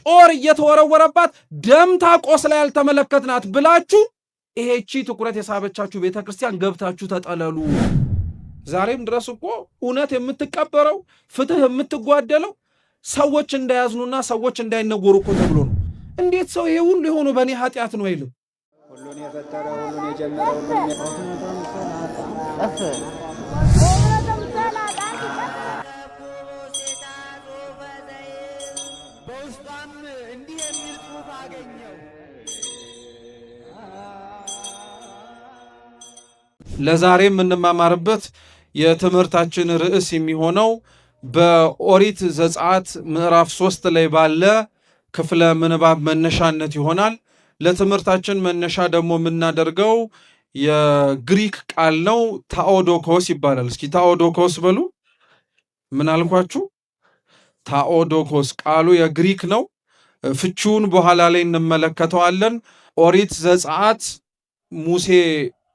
ጦር እየተወረወረባት ደምታ ቆስላ ያልተመለከትናት ብላችሁ ይሄቺ ትኩረት የሳበቻችሁ ቤተ ክርስቲያን ገብታችሁ ተጠለሉ። ዛሬም ድረስ እኮ እውነት የምትቀበረው፣ ፍትህ የምትጓደለው ሰዎች እንዳያዝኑና ሰዎች እንዳይነጎሩ እኮ ተብሎ ነው። እንዴት ሰው ይሄ ሁሉ የሆነው በእኔ ኃጢአት ነው አይልም? ሁሉን የፈጠረ፣ ሁሉን የጀመረ፣ ሁሉን በውስጧም እንዲህ የሚል ጽሑፍ አገኘው። ለዛሬ የምንማማርበት የትምህርታችን ርዕስ የሚሆነው በኦሪት ዘጸአት ምዕራፍ 3 ላይ ባለ ክፍለ ምንባብ መነሻነት ይሆናል። ለትምህርታችን መነሻ ደግሞ የምናደርገው የግሪክ ቃል ነው፣ ታኦዶኮስ ይባላል። እስኪ ታኦዶኮስ በሉ። ምን አልኳችሁ? ታኦዶኮስ ቃሉ የግሪክ ነው። ፍቺውን በኋላ ላይ እንመለከተዋለን። ኦሪት ዘጸአት ሙሴ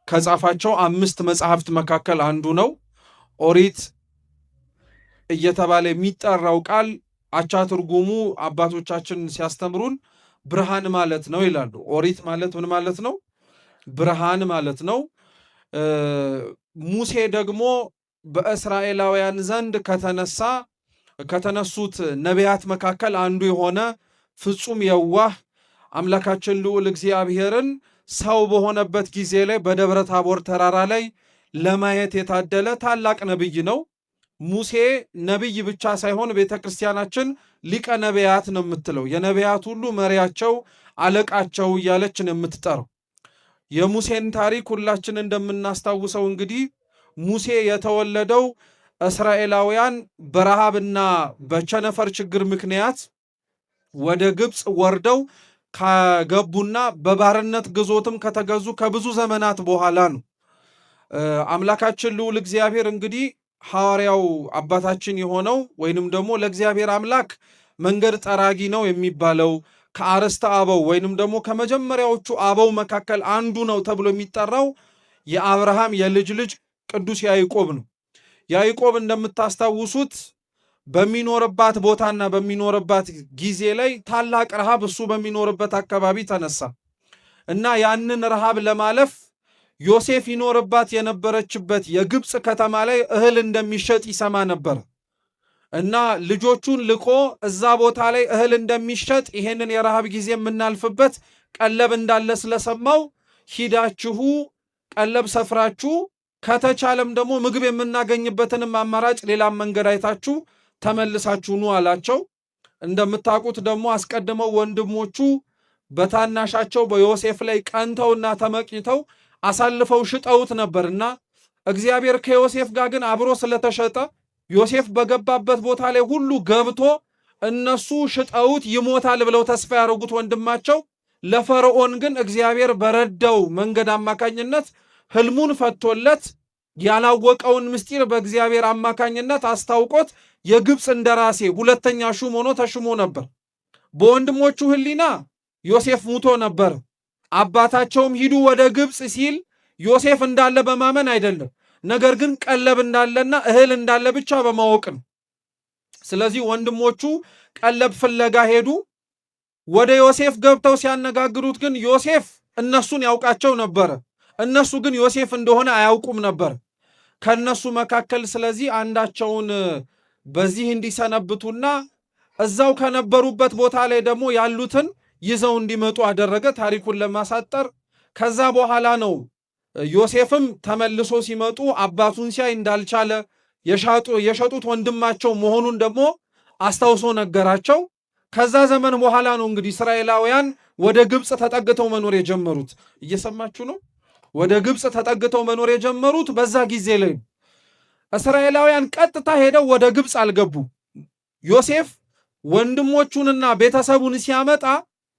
ከጻፋቸው 5 መጽሐፍት መካከል አንዱ ነው። ኦሪት እየተባለ የሚጠራው ቃል አቻ ትርጉሙ አባቶቻችን ሲያስተምሩን ብርሃን ማለት ነው ይላሉ። ኦሪት ማለት ምን ማለት ነው? ብርሃን ማለት ነው። ሙሴ ደግሞ በእስራኤላውያን ዘንድ ከተነሱት ነቢያት መካከል አንዱ የሆነ ፍጹም የዋህ አምላካችን ልዑል እግዚአብሔርን ሰው በሆነበት ጊዜ ላይ በደብረ ታቦር ተራራ ላይ ለማየት የታደለ ታላቅ ነቢይ ነው። ሙሴ ነቢይ ብቻ ሳይሆን ቤተ ክርስቲያናችን ሊቀ ነቢያት ነው የምትለው። የነቢያት ሁሉ መሪያቸው፣ አለቃቸው እያለች ነው የምትጠራው። የሙሴን ታሪክ ሁላችን እንደምናስታውሰው እንግዲህ ሙሴ የተወለደው እስራኤላውያን በረሃብና በቸነፈር ችግር ምክንያት ወደ ግብፅ ወርደው ከገቡና በባርነት ግዞትም ከተገዙ ከብዙ ዘመናት በኋላ ነው። አምላካችን ልዑል እግዚአብሔር እንግዲህ ሐዋርያው አባታችን የሆነው ወይንም ደግሞ ለእግዚአብሔር አምላክ መንገድ ጠራጊ ነው የሚባለው ከአርእስተ አበው ወይንም ደግሞ ከመጀመሪያዎቹ አበው መካከል አንዱ ነው ተብሎ የሚጠራው የአብርሃም የልጅ ልጅ ቅዱስ ያዕቆብ ነው። ያዕቆብ እንደምታስታውሱት በሚኖርባት ቦታና በሚኖርባት ጊዜ ላይ ታላቅ ረሃብ እሱ በሚኖርበት አካባቢ ተነሳ እና ያንን ረሃብ ለማለፍ ዮሴፍ ይኖርባት የነበረችበት የግብፅ ከተማ ላይ እህል እንደሚሸጥ ይሰማ ነበር እና ልጆቹን ልኮ እዛ ቦታ ላይ እህል እንደሚሸጥ፣ ይሄንን የረሃብ ጊዜ የምናልፍበት ቀለብ እንዳለ ስለሰማው ሂዳችሁ ቀለብ ሰፍራችሁ ከተቻለም ደግሞ ምግብ የምናገኝበትንም አማራጭ ሌላም መንገድ አይታችሁ ተመልሳችሁ ኑ አላቸው። እንደምታውቁት ደግሞ አስቀድመው ወንድሞቹ በታናሻቸው በዮሴፍ ላይ ቀንተውና ተመቅኝተው አሳልፈው ሽጠውት ነበርና እግዚአብሔር ከዮሴፍ ጋር ግን አብሮ ስለተሸጠ ዮሴፍ በገባበት ቦታ ላይ ሁሉ ገብቶ እነሱ ሽጠውት ይሞታል ብለው ተስፋ ያደረጉት ወንድማቸው ለፈርዖን ግን እግዚአብሔር በረዳው መንገድ አማካኝነት ህልሙን ፈቶለት ያላወቀውን ምስጢር በእግዚአብሔር አማካኝነት አስታውቆት የግብፅ እንደራሴ ሁለተኛ ሹም ሆኖ ተሹሞ ነበር። በወንድሞቹ ሕሊና ዮሴፍ ሙቶ ነበር። አባታቸውም ሂዱ ወደ ግብፅ ሲል ዮሴፍ እንዳለ በማመን አይደለም፣ ነገር ግን ቀለብ እንዳለና እህል እንዳለ ብቻ በማወቅ ነው። ስለዚህ ወንድሞቹ ቀለብ ፍለጋ ሄዱ። ወደ ዮሴፍ ገብተው ሲያነጋግሩት ግን ዮሴፍ እነሱን ያውቃቸው ነበረ። እነሱ ግን ዮሴፍ እንደሆነ አያውቁም ነበር። ከነሱ መካከል ስለዚህ አንዳቸውን በዚህ እንዲሰነብቱና እዛው ከነበሩበት ቦታ ላይ ደግሞ ያሉትን ይዘው እንዲመጡ አደረገ። ታሪኩን ለማሳጠር ከዛ በኋላ ነው ዮሴፍም ተመልሶ ሲመጡ አባቱን ሲያይ እንዳልቻለ የሸጡት ወንድማቸው መሆኑን ደግሞ አስታውሶ ነገራቸው። ከዛ ዘመን በኋላ ነው እንግዲህ እስራኤላውያን ወደ ግብፅ ተጠግተው መኖር የጀመሩት። እየሰማችሁ ነው። ወደ ግብፅ ተጠግተው መኖር የጀመሩት በዛ ጊዜ ላይ ነው። እስራኤላውያን ቀጥታ ሄደው ወደ ግብፅ አልገቡ። ዮሴፍ ወንድሞቹንና ቤተሰቡን ሲያመጣ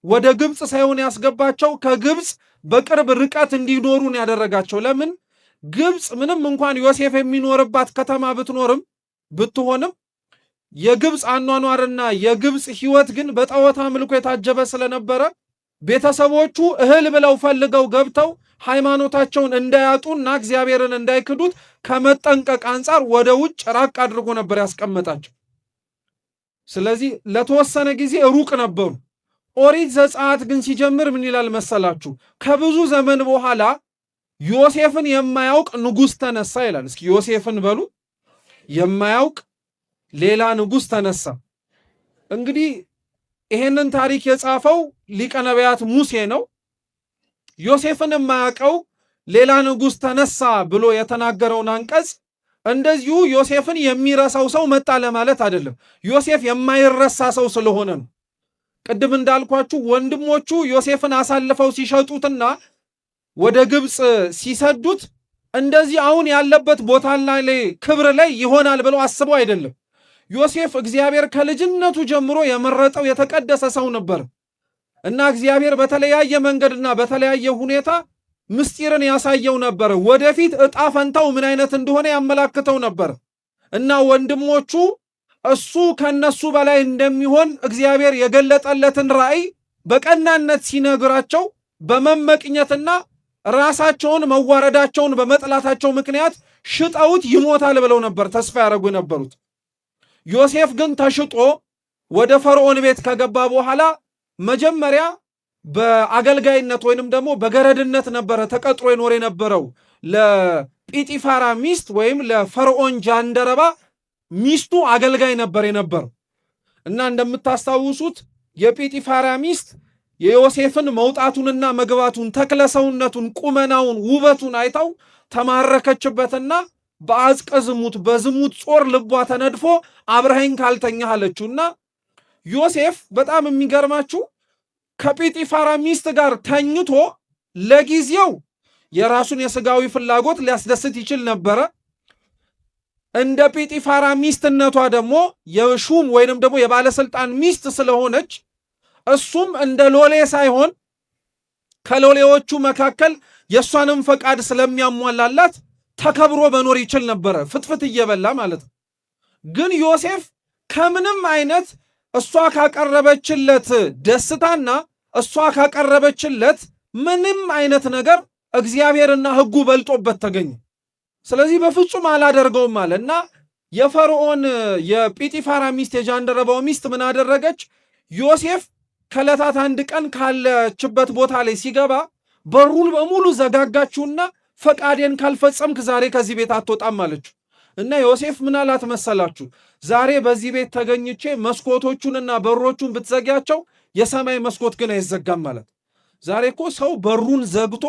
ወደ ግብፅ ሳይሆን ያስገባቸው ከግብፅ በቅርብ ርቀት እንዲኖሩን ያደረጋቸው። ለምን? ግብፅ ምንም እንኳን ዮሴፍ የሚኖርባት ከተማ ብትኖርም ብትሆንም የግብፅ አኗኗርና የግብፅ ሕይወት ግን በጣዖት አምልኮ የታጀበ ስለነበረ ቤተሰቦቹ እህል ብለው ፈልገው ገብተው ሃይማኖታቸውን እንዳያጡና እግዚአብሔርን እንዳይክዱት ከመጠንቀቅ አንጻር ወደ ውጭ ራቅ አድርጎ ነበር ያስቀመጣቸው። ስለዚህ ለተወሰነ ጊዜ ሩቅ ነበሩ። ኦሪት ዘጸአት ግን ሲጀምር ምን ይላል መሰላችሁ? ከብዙ ዘመን በኋላ ዮሴፍን የማያውቅ ንጉሥ ተነሳ ይላል። እስኪ ዮሴፍን በሉ። የማያውቅ ሌላ ንጉሥ ተነሳ። እንግዲህ ይሄንን ታሪክ የጻፈው ሊቀ ነቢያት ሙሴ ነው። ዮሴፍን የማያውቀው ሌላ ንጉሥ ተነሳ ብሎ የተናገረውን አንቀጽ እንደዚሁ ዮሴፍን የሚረሳው ሰው መጣ ለማለት አይደለም። ዮሴፍ የማይረሳ ሰው ስለሆነ ነው። ቅድም እንዳልኳችሁ ወንድሞቹ ዮሴፍን አሳልፈው ሲሸጡትና ወደ ግብፅ ሲሰዱት እንደዚህ አሁን ያለበት ቦታ ላይ ክብር ላይ ይሆናል ብለው አስበው አይደለም። ዮሴፍ እግዚአብሔር ከልጅነቱ ጀምሮ የመረጠው የተቀደሰ ሰው ነበር እና እግዚአብሔር በተለያየ መንገድና በተለያየ ሁኔታ ምስጢርን ያሳየው ነበር። ወደፊት ዕጣ ፈንታው ምን አይነት እንደሆነ ያመላክተው ነበር እና ወንድሞቹ እሱ ከነሱ በላይ እንደሚሆን እግዚአብሔር የገለጠለትን ራእይ በቀናነት ሲነግራቸው በመመቅኘትና ራሳቸውን መዋረዳቸውን በመጥላታቸው ምክንያት ሽጠውት ይሞታል ብለው ነበር ተስፋ ያደረጉ የነበሩት። ዮሴፍ ግን ተሽጦ ወደ ፈርዖን ቤት ከገባ በኋላ መጀመሪያ በአገልጋይነት ወይንም ደግሞ በገረድነት ነበረ ተቀጥሮ ይኖር የነበረው። ለጲጢፋራ ሚስት ወይም ለፈርዖን ጃንደረባ ሚስቱ አገልጋይ ነበር የነበረው እና እንደምታስታውሱት የጲጢፋራ ሚስት የዮሴፍን መውጣቱንና መግባቱን ተክለ ሰውነቱን፣ ቁመናውን፣ ውበቱን አይታው ተማረከችበትና በአጽቀ ዝሙት በዝሙት ጾር ልቧ ተነድፎ አብረኸኝ ካልተኛህ አለችውና ዮሴፍ በጣም የሚገርማችሁ ከጲጢፋራ ሚስት ጋር ተኝቶ ለጊዜው የራሱን የስጋዊ ፍላጎት ሊያስደስት ይችል ነበረ። እንደ ጲጢፋራ ሚስትነቷ ደግሞ የሹም ወይንም ደግሞ የባለስልጣን ሚስት ስለሆነች እሱም እንደ ሎሌ ሳይሆን ከሎሌዎቹ መካከል የእሷንም ፈቃድ ስለሚያሟላላት ተከብሮ መኖር ይችል ነበረ፣ ፍትፍት እየበላ ማለት ነው። ግን ዮሴፍ ከምንም አይነት እሷ ካቀረበችለት ደስታና እሷ ካቀረበችለት ምንም አይነት ነገር እግዚአብሔርና ሕጉ በልጦበት ተገኘ። ስለዚህ በፍጹም አላደርገውም አለ እና የፈርዖን የጲጢፋራ ሚስት የጃንደረባው ሚስት ምን አደረገች? ዮሴፍ ከዕለታት አንድ ቀን ካለችበት ቦታ ላይ ሲገባ በሩን በሙሉ ዘጋጋችውና ፈቃዴን ካልፈጸምክ ዛሬ ከዚህ ቤት አትወጣም አለችው። እና ዮሴፍ ምን አላት መሰላችሁ? ዛሬ በዚህ ቤት ተገኝቼ መስኮቶቹንና በሮቹን ብትዘጊያቸው የሰማይ መስኮት ግን አይዘጋም ማለት። ዛሬ እኮ ሰው በሩን ዘግቶ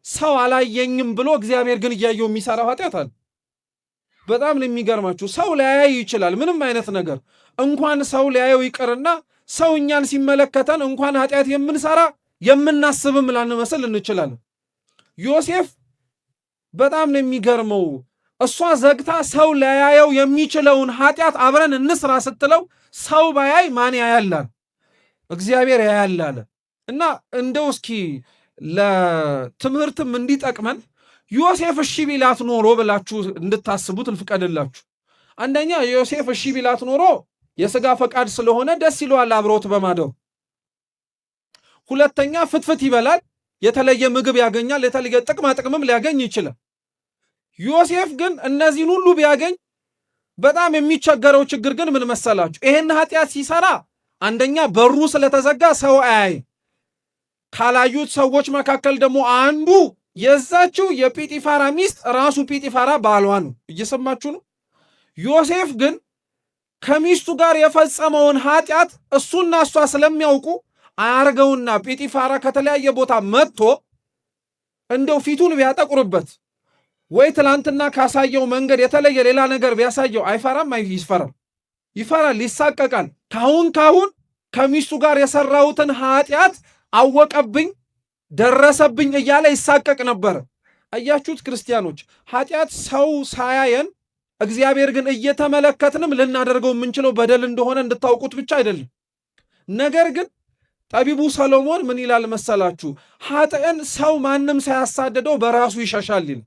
ሰው አላየኝም ብሎ እግዚአብሔር ግን እያየው የሚሰራው ኃጢአት አለ። በጣም ነው የሚገርማችሁ። ሰው ሊያይ ይችላል ምንም አይነት ነገር፣ እንኳን ሰው ሊያየው ይቅርና ሰው እኛን ሲመለከተን እንኳን ኃጢአት የምንሰራ የምናስብም ላንመስል እንችላለን። ዮሴፍ በጣም ነው የሚገርመው። እሷ ዘግታ ሰው ሊያየው የሚችለውን ኃጢአት አብረን እንስራ ስትለው ሰው ባያይ ማን ያያላል? እግዚአብሔር ያያል አለ። እና እንደው እስኪ ለትምህርትም እንዲጠቅመን ዮሴፍ እሺ ቢላት ኖሮ ብላችሁ እንድታስቡት ልፍቀድላችሁ። አንደኛ ዮሴፍ እሺ ቢላት ኖሮ የሥጋ ፈቃድ ስለሆነ ደስ ይለዋል አብሮት በማደሩ። ሁለተኛ ፍትፍት ይበላል፣ የተለየ ምግብ ያገኛል፣ የተለየ ጥቅማ ጥቅምም ሊያገኝ ይችላል። ዮሴፍ ግን እነዚህን ሁሉ ቢያገኝ በጣም የሚቸገረው ችግር ግን ምን መሰላችሁ? ይሄን ኃጢአት ሲሰራ አንደኛ በሩ ስለተዘጋ ሰው አያይ። ካላዩት ሰዎች መካከል ደግሞ አንዱ የዛችው የጲጢፋራ ሚስት ራሱ ጲጢፋራ ባሏ ነው። እየሰማችሁ ነው። ዮሴፍ ግን ከሚስቱ ጋር የፈጸመውን ኃጢአት እሱና እሷ ስለሚያውቁ አያርገውና ጲጢፋራ ከተለያየ ቦታ መጥቶ እንደው ፊቱን ቢያጠቁርበት ወይ ትላንትና ካሳየው መንገድ የተለየ ሌላ ነገር ቢያሳየው አይፈራም? ይፈራል፣ ይፈራል፣ ይሳቀቃል። ካሁን ካሁን ከሚስቱ ጋር የሰራሁትን ኃጢአት አወቀብኝ፣ ደረሰብኝ እያለ ይሳቀቅ ነበር። አያችሁት ክርስቲያኖች፣ ኃጢአት ሰው ሳያየን እግዚአብሔር ግን እየተመለከትንም ልናደርገው የምንችለው በደል እንደሆነ እንድታውቁት ብቻ አይደለም። ነገር ግን ጠቢቡ ሰሎሞን ምን ይላል መሰላችሁ? ኃጥእን ሰው ማንም ሳያሳድደው በራሱ ይሸሻል ይላል።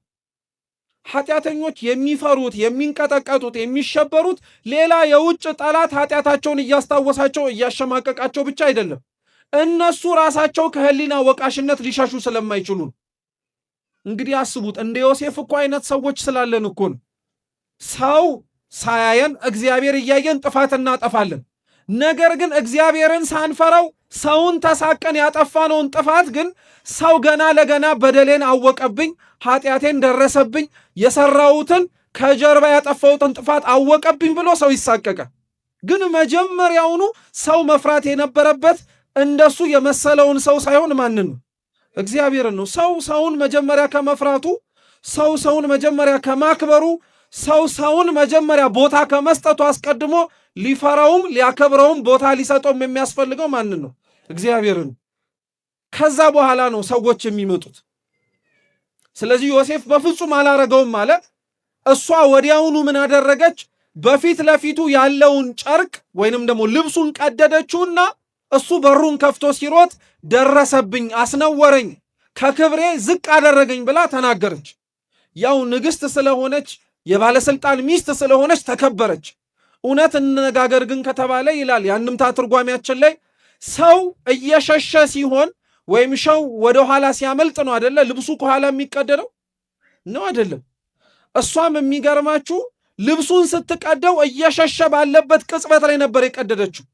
ኃጢአተኞች የሚፈሩት፣ የሚንቀጠቀጡት፣ የሚሸበሩት ሌላ የውጭ ጠላት ኃጢአታቸውን እያስታወሳቸው እያሸማቀቃቸው ብቻ አይደለም፣ እነሱ ራሳቸው ከህሊና ወቃሽነት ሊሸሹ ስለማይችሉ። እንግዲህ አስቡት፣ እንደ ዮሴፍ እኮ አይነት ሰዎች ስላለን እኮ ነው። ሰው ሳያየን እግዚአብሔር እያየን ጥፋት እናጠፋለን። ነገር ግን እግዚአብሔርን ሳንፈራው ሰውን ተሳቀን ያጠፋነውን ጥፋት ግን ሰው ገና ለገና በደሌን አወቀብኝ፣ ኃጢአቴን ደረሰብኝ፣ የሰራሁትን ከጀርባ ያጠፋሁትን ጥፋት አወቀብኝ ብሎ ሰው ይሳቀቃል። ግን መጀመሪያውኑ ሰው መፍራት የነበረበት እንደሱ የመሰለውን ሰው ሳይሆን ማንን ነው? እግዚአብሔርን ነው። ሰው ሰውን መጀመሪያ ከመፍራቱ፣ ሰው ሰውን መጀመሪያ ከማክበሩ፣ ሰው ሰውን መጀመሪያ ቦታ ከመስጠቱ አስቀድሞ ሊፈራውም ሊያከብረውም ቦታ ሊሰጠውም የሚያስፈልገው ማንን ነው? እግዚአብሔርን። ከዛ በኋላ ነው ሰዎች የሚመጡት። ስለዚህ ዮሴፍ በፍጹም አላረገውም አለ። እሷ ወዲያውኑ ምን አደረገች? በፊት ለፊቱ ያለውን ጨርቅ ወይንም ደግሞ ልብሱን ቀደደችውና እሱ በሩን ከፍቶ ሲሮጥ ደረሰብኝ፣ አስነወረኝ፣ ከክብሬ ዝቅ አደረገኝ ብላ ተናገረች። ያው ንግሥት ስለሆነች የባለስልጣን ሚስት ስለሆነች ተከበረች። እውነት እንነጋገር ግን ከተባለ ይላል የአንድምታ ትርጓሜያችን ላይ ሰው እየሸሸ ሲሆን ወይም ሰው ወደ ኋላ ሲያመልጥ ነው አደለ? ልብሱ ከኋላ የሚቀደደው ነው አይደለም? እሷም የሚገርማችሁ ልብሱን ስትቀደው እየሸሸ ባለበት ቅጽበት ላይ ነበር የቀደደችው።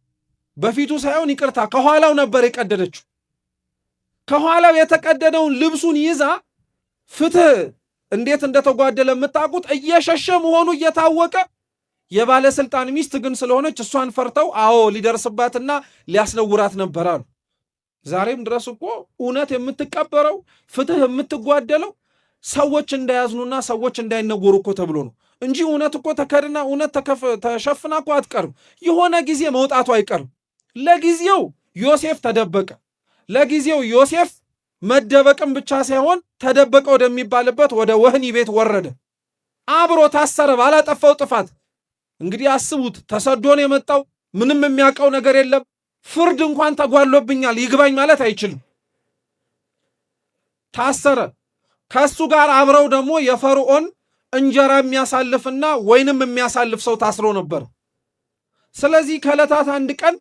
በፊቱ ሳይሆን ይቅርታ፣ ከኋላው ነበር የቀደደችው። ከኋላው የተቀደደውን ልብሱን ይዛ ፍትህ እንዴት እንደተጓደለ የምታውቁት እየሸሸ መሆኑ እየታወቀ የባለስልጣን ሚስት ግን ስለሆነች እሷን ፈርተው አዎ ሊደርስባትና ሊያስነውራት ነበር አሉ። ዛሬም ድረስ እኮ እውነት የምትቀበረው ፍትህ የምትጓደለው ሰዎች እንዳያዝኑና ሰዎች እንዳይነወሩ እኮ ተብሎ ነው እንጂ እውነት እኮ ተከድና እውነት ተሸፍና እኮ አትቀርም። የሆነ ጊዜ መውጣቱ አይቀርም። ለጊዜው ዮሴፍ ተደበቀ። ለጊዜው ዮሴፍ መደበቅም ብቻ ሳይሆን ተደበቀ ወደሚባልበት ወደ ወህኒ ቤት ወረደ። አብሮ ታሰረ ባላጠፋው ጥፋት። እንግዲህ አስቡት፣ ተሰዶን የመጣው ምንም የሚያውቀው ነገር የለም። ፍርድ እንኳን ተጓሎብኛል ይግባኝ ማለት አይችልም። ታሰረ። ከሱ ጋር አብረው ደግሞ የፈርዖን እንጀራ የሚያሳልፍና ወይንም የሚያሳልፍ ሰው ታስሮ ነበር። ስለዚህ ከዕለታት አንድ ቀን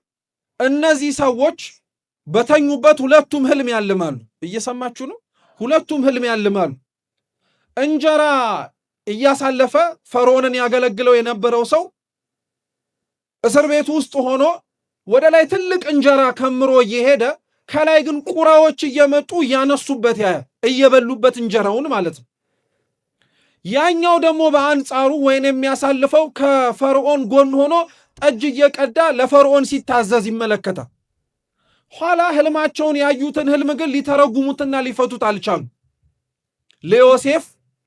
እነዚህ ሰዎች በተኙበት ሁለቱም ህልም ያልማሉ። እየሰማችሁ ነው? ሁለቱም ህልም ያልማሉ። እንጀራ እያሳለፈ ፈርዖንን ያገለግለው የነበረው ሰው እስር ቤት ውስጥ ሆኖ ወደ ላይ ትልቅ እንጀራ ከምሮ እየሄደ ከላይ ግን ቁራዎች እየመጡ እያነሱበት እየበሉበት እንጀራውን ማለት ነው። ያኛው ደግሞ በአንጻሩ ወይን የሚያሳልፈው ከፈርዖን ጎን ሆኖ ጠጅ እየቀዳ ለፈርዖን ሲታዘዝ ይመለከታል። ኋላ ህልማቸውን ያዩትን ህልም ግን ሊተረጉሙትና ሊፈቱት አልቻሉ። ለዮሴፍ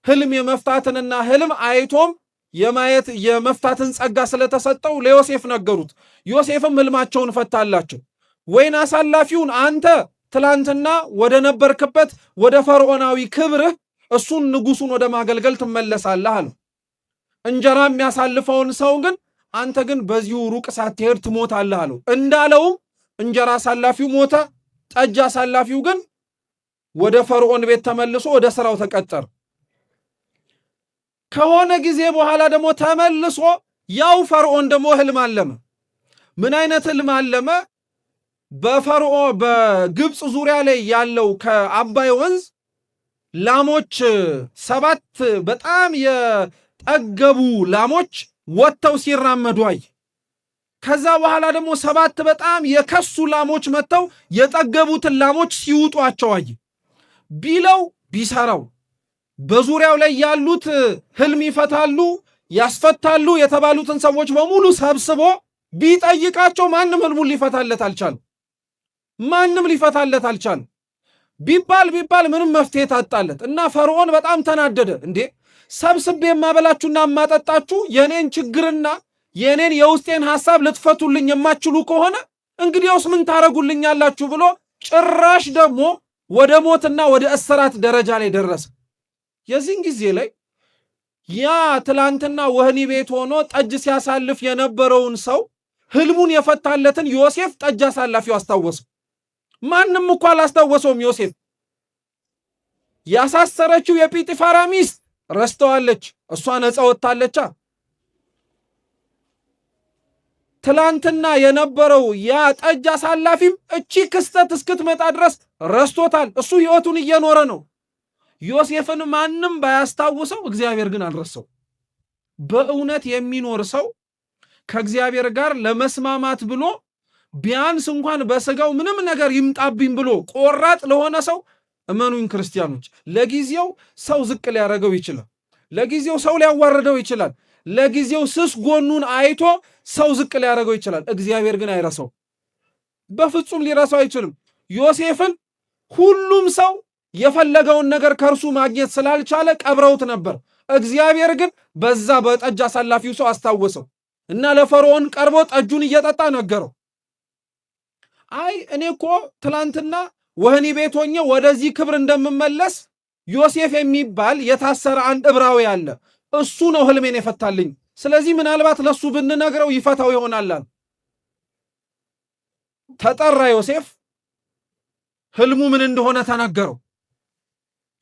ህልም የመፍታትንና ህልም አይቶም የማየት የመፍታትን ጸጋ ስለተሰጠው ለዮሴፍ ነገሩት። ዮሴፍም ህልማቸውን ፈታላቸው። ወይን አሳላፊውን አንተ ትላንትና ወደ ነበርክበት ወደ ፈርዖናዊ ክብርህ እሱን ንጉሱን ወደ ማገልገል ትመለሳለህ አለው። እንጀራ የሚያሳልፈውን ሰው ግን አንተ ግን በዚሁ ሩቅ ሳትሄድ ትሞታለህ አለው። እንዳለውም እንጀራ አሳላፊው ሞተ። ጠጅ አሳላፊው ግን ወደ ፈርዖን ቤት ተመልሶ ወደ ስራው ተቀጠረ። ከሆነ ጊዜ በኋላ ደግሞ ተመልሶ ያው ፈርዖን ደግሞ ህልም አለመ። ምን አይነት ህልም አለመ? በፈርዖን በግብፅ ዙሪያ ላይ ያለው ከአባይ ወንዝ ላሞች 7 በጣም የጠገቡ ላሞች ወጥተው ሲራመዱ አየ። ከዛ በኋላ ደግሞ 7 በጣም የከሱ ላሞች መጥተው የጠገቡትን ላሞች ሲውጧቸው አየ። ቢለው ቢሰራው በዙሪያው ላይ ያሉት ህልም ይፈታሉ ያስፈታሉ የተባሉትን ሰዎች በሙሉ ሰብስቦ ቢጠይቃቸው ማንም ህልሙን ሊፈታለት አልቻለም። ማንም ሊፈታለት አልቻለም። ቢባል ቢባል ምንም መፍትሄ ታጣለት እና ፈርዖን በጣም ተናደደ። እንዴ ሰብስቤ የማበላችሁና የማጠጣችሁ የኔን ችግርና የኔን የውስጤን ሐሳብ ልትፈቱልኝ የማትችሉ ከሆነ እንግዲያውስ ምን ታረጉልኛላችሁ ብሎ ጭራሽ ደግሞ ወደ ሞትና ወደ እስራት ደረጃ ላይ ደረሰ። የዚህን ጊዜ ላይ ያ ትላንትና ወህኒ ቤት ሆኖ ጠጅ ሲያሳልፍ የነበረውን ሰው ህልሙን የፈታለትን ዮሴፍ ጠጅ አሳላፊው አስታወሰው። ማንም እኮ አላስታወሰውም። ዮሴፍ ያሳሰረችው የጲጥፋራ ሚስት ረስተዋለች። እሷ ነፃ ወጥታለቻ። ትላንትና የነበረው ያ ጠጅ አሳላፊም እቺ ክስተት እስክትመጣ ድረስ ረስቶታል። እሱ ህይወቱን እየኖረ ነው። ዮሴፍን ማንም ባያስታውሰው እግዚአብሔር ግን አልረሳው። በእውነት የሚኖር ሰው ከእግዚአብሔር ጋር ለመስማማት ብሎ ቢያንስ እንኳን በስጋው ምንም ነገር ይምጣብኝ ብሎ ቆራጥ ለሆነ ሰው እመኑኝ ክርስቲያኖች፣ ለጊዜው ሰው ዝቅ ሊያደርገው ይችላል። ለጊዜው ሰው ሊያዋርደው ይችላል። ለጊዜው ስስ ጎኑን አይቶ ሰው ዝቅ ሊያደርገው ይችላል። እግዚአብሔር ግን አይረሳው፣ በፍጹም ሊረሳው አይችልም። ዮሴፍን ሁሉም ሰው የፈለገውን ነገር ከእርሱ ማግኘት ስላልቻለ ቀብረውት ነበር። እግዚአብሔር ግን በዛ በጠጅ አሳላፊው ሰው አስታወሰው እና ለፈርዖን ቀርቦ ጠጁን እየጠጣ ነገረው። አይ እኔ እኮ ትላንትና ወህኒ ቤት ሆኜ ወደዚህ ክብር እንደምመለስ ዮሴፍ የሚባል የታሰረ አንድ ዕብራዊ አለ፣ እሱ ነው ህልሜን የፈታልኝ። ስለዚህ ምናልባት ለሱ ብንነግረው ይፈታው ይሆናል። ተጠራ ዮሴፍ፣ ህልሙ ምን እንደሆነ ተነገረው።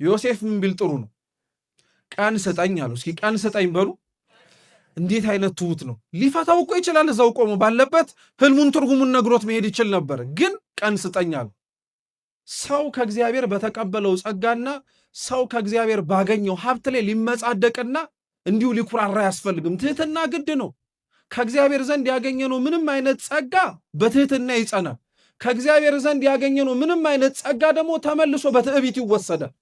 ዮሴፍ ምን ቢል ጥሩ ነው? ቀን ስጠኝ አለው። እስኪ ቀን ስጠኝ በሉ። እንዴት አይነት ትሁት ነው! ሊፈታው እኮ ይችላል። እዛው ቆሞ ባለበት ህልሙን ትርጉሙን ነግሮት መሄድ ይችል ነበር። ግን ቀን ስጠኝ አለው። ሰው ከእግዚአብሔር በተቀበለው ጸጋና ሰው ከእግዚአብሔር ባገኘው ሀብት ላይ ሊመጻደቅና እንዲሁ ሊኩራራ አያስፈልግም። ትህትና ግድ ነው። ከእግዚአብሔር ዘንድ ያገኘነው ምንም አይነት ጸጋ በትህትና ይጸናል። ከእግዚአብሔር ዘንድ ያገኘነው ምንም አይነት ጸጋ ደግሞ ተመልሶ በትዕቢት ይወሰዳል።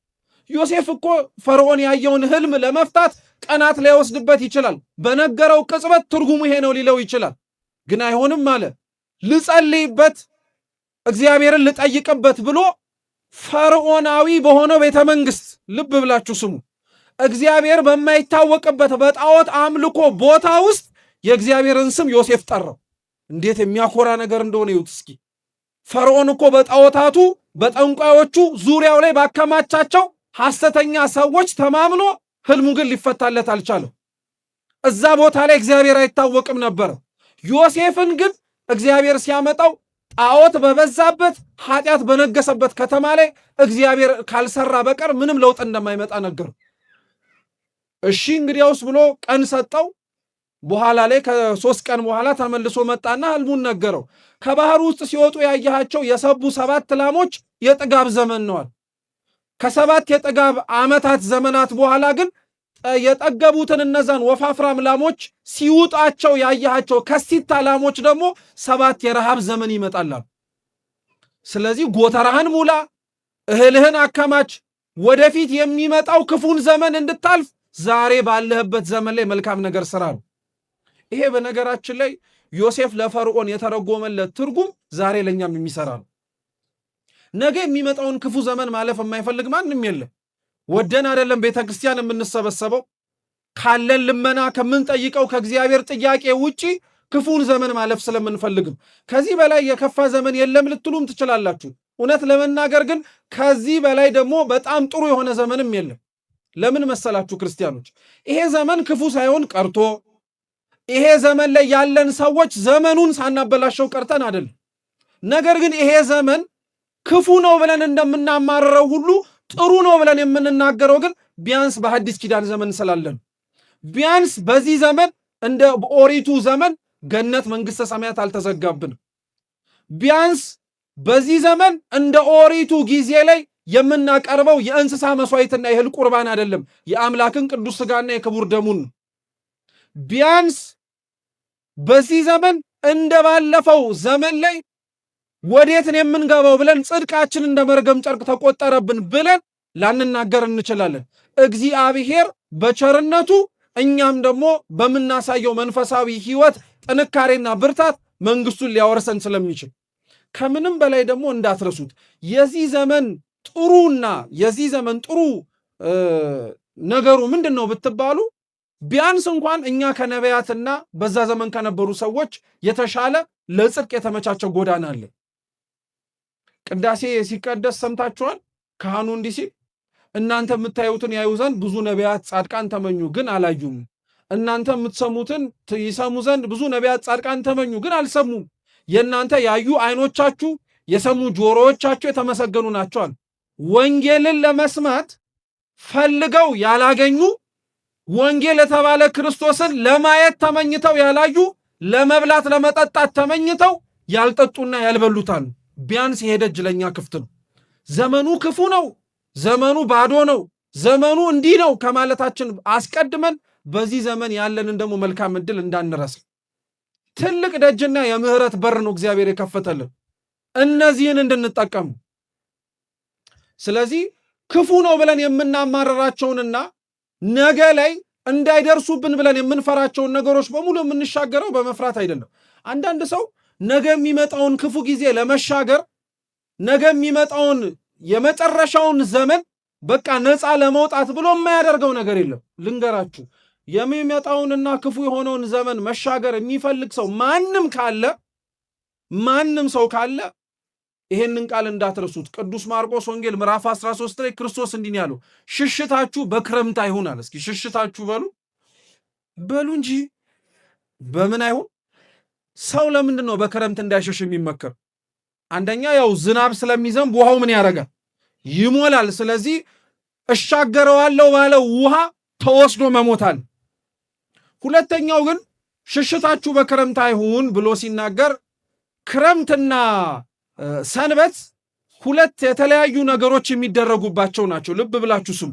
ዮሴፍ እኮ ፈርዖን ያየውን ህልም ለመፍታት ቀናት ሊወስድበት ይችላል። በነገረው ቅጽበት ትርጉሙ ይሄ ነው ሊለው ይችላል። ግን አይሆንም አለ። ልጸልይበት፣ እግዚአብሔርን ልጠይቅበት ብሎ ፈርዖናዊ በሆነው ቤተ መንግስት፣ ልብ ብላችሁ ስሙ፣ እግዚአብሔር በማይታወቅበት በጣዖት አምልኮ ቦታ ውስጥ የእግዚአብሔርን ስም ዮሴፍ ጠራው። እንዴት የሚያኮራ ነገር እንደሆነ ይዩት እስኪ። ፈርዖን እኮ በጣዖታቱ በጠንቋዮቹ ዙሪያው ላይ ባከማቻቸው ሐሰተኛ ሰዎች ተማምኖ ህልሙ ግን ሊፈታለት አልቻለም። እዛ ቦታ ላይ እግዚአብሔር አይታወቅም ነበር። ዮሴፍን ግን እግዚአብሔር ሲያመጣው ጣዖት በበዛበት ኃጢአት በነገሰበት ከተማ ላይ እግዚአብሔር ካልሰራ በቀር ምንም ለውጥ እንደማይመጣ ነገሩ። እሺ እንግዲያውስ ብሎ ቀን ሰጠው። በኋላ ላይ ከ3 ቀን በኋላ ተመልሶ መጣና ህልሙን ነገረው። ከባህር ውስጥ ሲወጡ ያየሃቸው የሰቡ 7 ላሞች የጥጋብ ዘመን ነዋል። ከ7 የጥጋብ ዓመታት ዘመናት በኋላ ግን የጠገቡትን እነዛን ወፋፍራም ላሞች ሲውጣቸው ያየሃቸው ከሲታ ላሞች ደግሞ 7 የረሃብ ዘመን ይመጣላሉ። ስለዚህ ጎተራህን ሙላ፣ እህልህን አከማች፣ ወደፊት የሚመጣው ክፉን ዘመን እንድታልፍ ዛሬ ባለህበት ዘመን ላይ መልካም ነገር ስራ ነው። ይሄ በነገራችን ላይ ዮሴፍ ለፈርዖን የተረጎመለት ትርጉም ዛሬ ለእኛም የሚሰራ ነው። ነገ የሚመጣውን ክፉ ዘመን ማለፍ የማይፈልግ ማንም የለም። ወደን አይደለም ቤተ ክርስቲያን የምንሰበሰበው፣ ካለን ልመና ከምንጠይቀው ከእግዚአብሔር ጥያቄ ውጪ ክፉን ዘመን ማለፍ ስለምንፈልግም። ከዚህ በላይ የከፋ ዘመን የለም ልትሉም ትችላላችሁ። እውነት ለመናገር ግን ከዚህ በላይ ደግሞ በጣም ጥሩ የሆነ ዘመንም የለም። ለምን መሰላችሁ ክርስቲያኖች? ይሄ ዘመን ክፉ ሳይሆን ቀርቶ ይሄ ዘመን ላይ ያለን ሰዎች ዘመኑን ሳናበላሸው ቀርተን አይደለም። ነገር ግን ይሄ ዘመን ክፉ ነው ብለን እንደምናማርረው ሁሉ ጥሩ ነው ብለን የምንናገረው ግን ቢያንስ በሐዲስ ኪዳን ዘመን ስላለን፣ ቢያንስ በዚህ ዘመን እንደ ኦሪቱ ዘመን ገነት መንግሥተ ሰማያት አልተዘጋብንም። ቢያንስ በዚህ ዘመን እንደ ኦሪቱ ጊዜ ላይ የምናቀርበው የእንስሳ መስዋዕትና የእህል ቁርባን አይደለም፣ የአምላክን ቅዱስ ሥጋና የክቡር ደሙን። ቢያንስ በዚህ ዘመን እንደ ባለፈው ዘመን ላይ ወዴት ነው የምንገባው ብለን ጽድቃችን እንደ መርገም ጨርቅ ተቆጠረብን ብለን ላንናገር እንችላለን። እግዚአብሔር በቸርነቱ እኛም ደግሞ በምናሳየው መንፈሳዊ ሕይወት ጥንካሬና ብርታት መንግስቱን ሊያወርሰን ስለሚችል፣ ከምንም በላይ ደግሞ እንዳትረሱት የዚህ ዘመን ጥሩና የዚህ ዘመን ጥሩ ነገሩ ምንድን ነው ብትባሉ ቢያንስ እንኳን እኛ ከነቢያትና በዛ ዘመን ከነበሩ ሰዎች የተሻለ ለጽድቅ የተመቻቸው ጎዳና አለ። ቅዳሴ ሲቀደስ ሰምታችኋል። ካህኑ እንዲህ ሲል እናንተ የምታዩትን ያዩ ዘንድ ብዙ ነቢያት ጻድቃን ተመኙ፣ ግን አላዩም። እናንተ የምትሰሙትን ይሰሙ ዘንድ ብዙ ነቢያት ጻድቃን ተመኙ፣ ግን አልሰሙም። የእናንተ ያዩ ዓይኖቻችሁ የሰሙ ጆሮዎቻችሁ የተመሰገኑ ናቸዋል። ወንጌልን ለመስማት ፈልገው ያላገኙ፣ ወንጌል የተባለ ክርስቶስን ለማየት ተመኝተው ያላዩ፣ ለመብላት ለመጠጣት ተመኝተው ያልጠጡና ያልበሉታሉ። ቢያንስ ይሄ ደጅ ለእኛ ክፍት ነው። ዘመኑ ክፉ ነው፣ ዘመኑ ባዶ ነው፣ ዘመኑ እንዲህ ነው ከማለታችን አስቀድመን በዚህ ዘመን ያለንን ደግሞ መልካም ዕድል እንዳንረሳ። ትልቅ ደጅና የምህረት በር ነው እግዚአብሔር የከፈተልን እነዚህን እንድንጠቀሙ። ስለዚህ ክፉ ነው ብለን የምናማረራቸውንና ነገ ላይ እንዳይደርሱብን ብለን የምንፈራቸውን ነገሮች በሙሉ የምንሻገረው በመፍራት አይደለም። አንዳንድ ሰው ነገ የሚመጣውን ክፉ ጊዜ ለመሻገር፣ ነገ የሚመጣውን የመጨረሻውን ዘመን በቃ ነፃ ለመውጣት ብሎ የማያደርገው ነገር የለም። ልንገራችሁ፣ የሚመጣውንና ክፉ የሆነውን ዘመን መሻገር የሚፈልግ ሰው ማንም ካለ፣ ማንም ሰው ካለ ይሄንን ቃል እንዳትረሱት። ቅዱስ ማርቆስ ወንጌል ምዕራፍ 13 ላይ ክርስቶስ እንዲህ ያለው፣ ሽሽታችሁ በክረምት አይሁን አለ። እስኪ ሽሽታችሁ በሉ በሉ እንጂ በምን አይሁን? ሰው ለምንድን ነው በክረምት እንዳይሸሽ የሚመከር? አንደኛ ያው ዝናብ ስለሚዘንብ ውሃው ምን ያደርጋል? ይሞላል። ስለዚህ እሻገረዋለሁ ባለው ውሃ ተወስዶ መሞታል። ሁለተኛው ግን ሽሽታችሁ በክረምት አይሁን ብሎ ሲናገር ክረምትና ሰንበት ሁለት የተለያዩ ነገሮች የሚደረጉባቸው ናቸው። ልብ ብላችሁ ስሙ።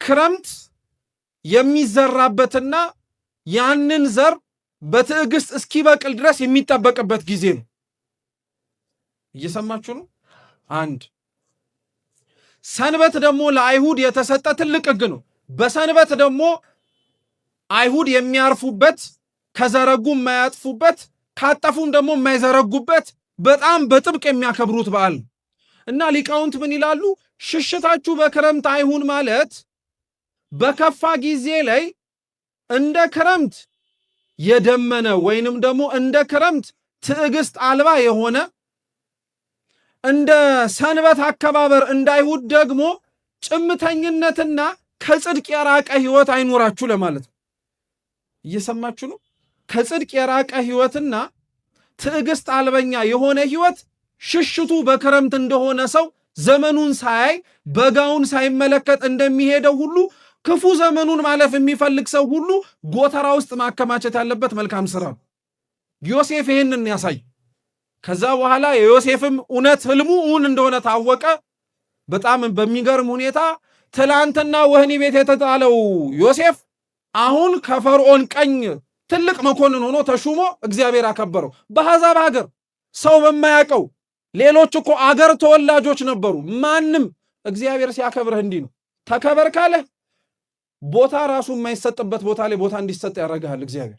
ክረምት የሚዘራበትና ያንን ዘር በትዕግስት እስኪበቅል ድረስ የሚጠበቅበት ጊዜ ነው። እየሰማችሁ ነው? አንድ ሰንበት ደግሞ ለአይሁድ የተሰጠ ትልቅ ሕግ ነው። በሰንበት ደግሞ አይሁድ የሚያርፉበት፣ ከዘረጉ የማያጥፉበት፣ ካጠፉም ደግሞ የማይዘረጉበት፣ በጣም በጥብቅ የሚያከብሩት በዓል ነው። እና ሊቃውንት ምን ይላሉ? ሽሽታችሁ በክረምት አይሁን ማለት በከፋ ጊዜ ላይ እንደ ክረምት የደመነ ወይንም ደግሞ እንደ ክረምት ትዕግስት አልባ የሆነ፣ እንደ ሰንበት አከባበር እንደ አይሁድ ደግሞ ጭምተኝነትና ከጽድቅ የራቀ ሕይወት አይኖራችሁ ለማለት ነው። እየሰማችሁ ነው? ከጽድቅ የራቀ ሕይወትና ትዕግስት አልበኛ የሆነ ሕይወት ሽሽቱ በክረምት እንደሆነ ሰው ዘመኑን ሳያይ በጋውን ሳይመለከት እንደሚሄደው ሁሉ ክፉ ዘመኑን ማለፍ የሚፈልግ ሰው ሁሉ ጎተራ ውስጥ ማከማቸት ያለበት መልካም ስራ ነው። ዮሴፍ ይህንን ያሳይ። ከዛ በኋላ የዮሴፍም እውነት ህልሙ እውን እንደሆነ ታወቀ። በጣም በሚገርም ሁኔታ ትላንትና ወህኒ ቤት የተጣለው ዮሴፍ አሁን ከፈርዖን ቀኝ ትልቅ መኮንን ሆኖ ተሹሞ እግዚአብሔር አከበረው። በአሕዛብ ሀገር ሰው በማያውቀው፣ ሌሎች እኮ አገር ተወላጆች ነበሩ። ማንም እግዚአብሔር ሲያከብርህ እንዲህ ነው። ተከበር ካለህ ቦታ ራሱ የማይሰጥበት ቦታ ላይ ቦታ እንዲሰጥ ያደርግሃል። እግዚአብሔር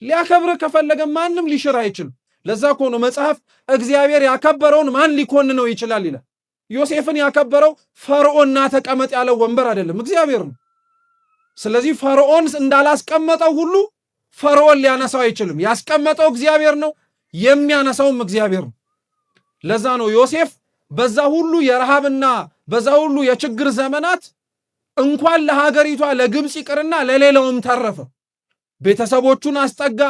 ሊያከብርህ ከፈለገ ማንም ሊሽር አይችልም። ለዛ እኮ ነው መጽሐፍ እግዚአብሔር ያከበረውን ማን ሊኮንነው ይችላል ይላል። ዮሴፍን ያከበረው ፈርዖን ና ተቀመጥ ያለው ወንበር አይደለም፣ እግዚአብሔር ነው። ስለዚህ ፈርዖን እንዳላስቀመጠው ሁሉ ፈርዖን ሊያነሳው አይችልም። ያስቀመጠው እግዚአብሔር ነው፣ የሚያነሳውም እግዚአብሔር ነው። ለዛ ነው ዮሴፍ በዛ ሁሉ የረሃብና በዛ ሁሉ የችግር ዘመናት እንኳን ለሀገሪቷ ለግብፅ ይቅርና ለሌላውም ተረፈ። ቤተሰቦቹን አስጠጋ።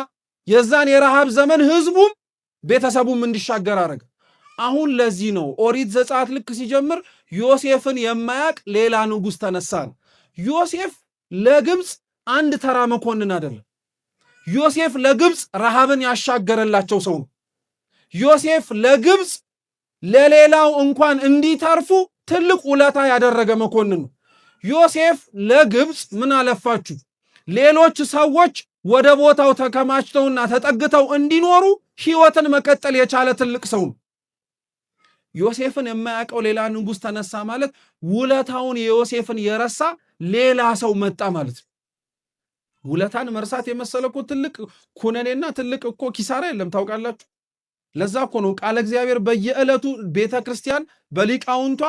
የዛን የረሃብ ዘመን ህዝቡም ቤተሰቡም እንዲሻገር አረገ። አሁን ለዚህ ነው ኦሪት ዘጸአት ልክ ሲጀምር ዮሴፍን የማያቅ ሌላ ንጉሥ ተነሳ። ዮሴፍ ለግብፅ አንድ ተራ መኮንን አይደለም። ዮሴፍ ለግብፅ ረሃብን ያሻገረላቸው ሰው ነው። ዮሴፍ ለግብፅ ለሌላው እንኳን እንዲተርፉ ትልቅ ውለታ ያደረገ መኮንን ነው። ዮሴፍ ለግብፅ ምን አለፋችሁ ሌሎች ሰዎች ወደ ቦታው ተከማችተውና ተጠግተው እንዲኖሩ ሕይወትን መቀጠል የቻለ ትልቅ ሰው ነው። ዮሴፍን የማያውቀው ሌላ ንጉሥ ተነሳ ማለት ውለታውን የዮሴፍን የረሳ ሌላ ሰው መጣ ማለት ነው። ውለታን መርሳት የመሰለ እኮ ትልቅ ኩነኔና ትልቅ እኮ ኪሳራ የለም፣ ታውቃላችሁ። ለዛ እኮ ነው ቃለ እግዚአብሔር በየዕለቱ ቤተ ክርስቲያን በሊቃውንቷ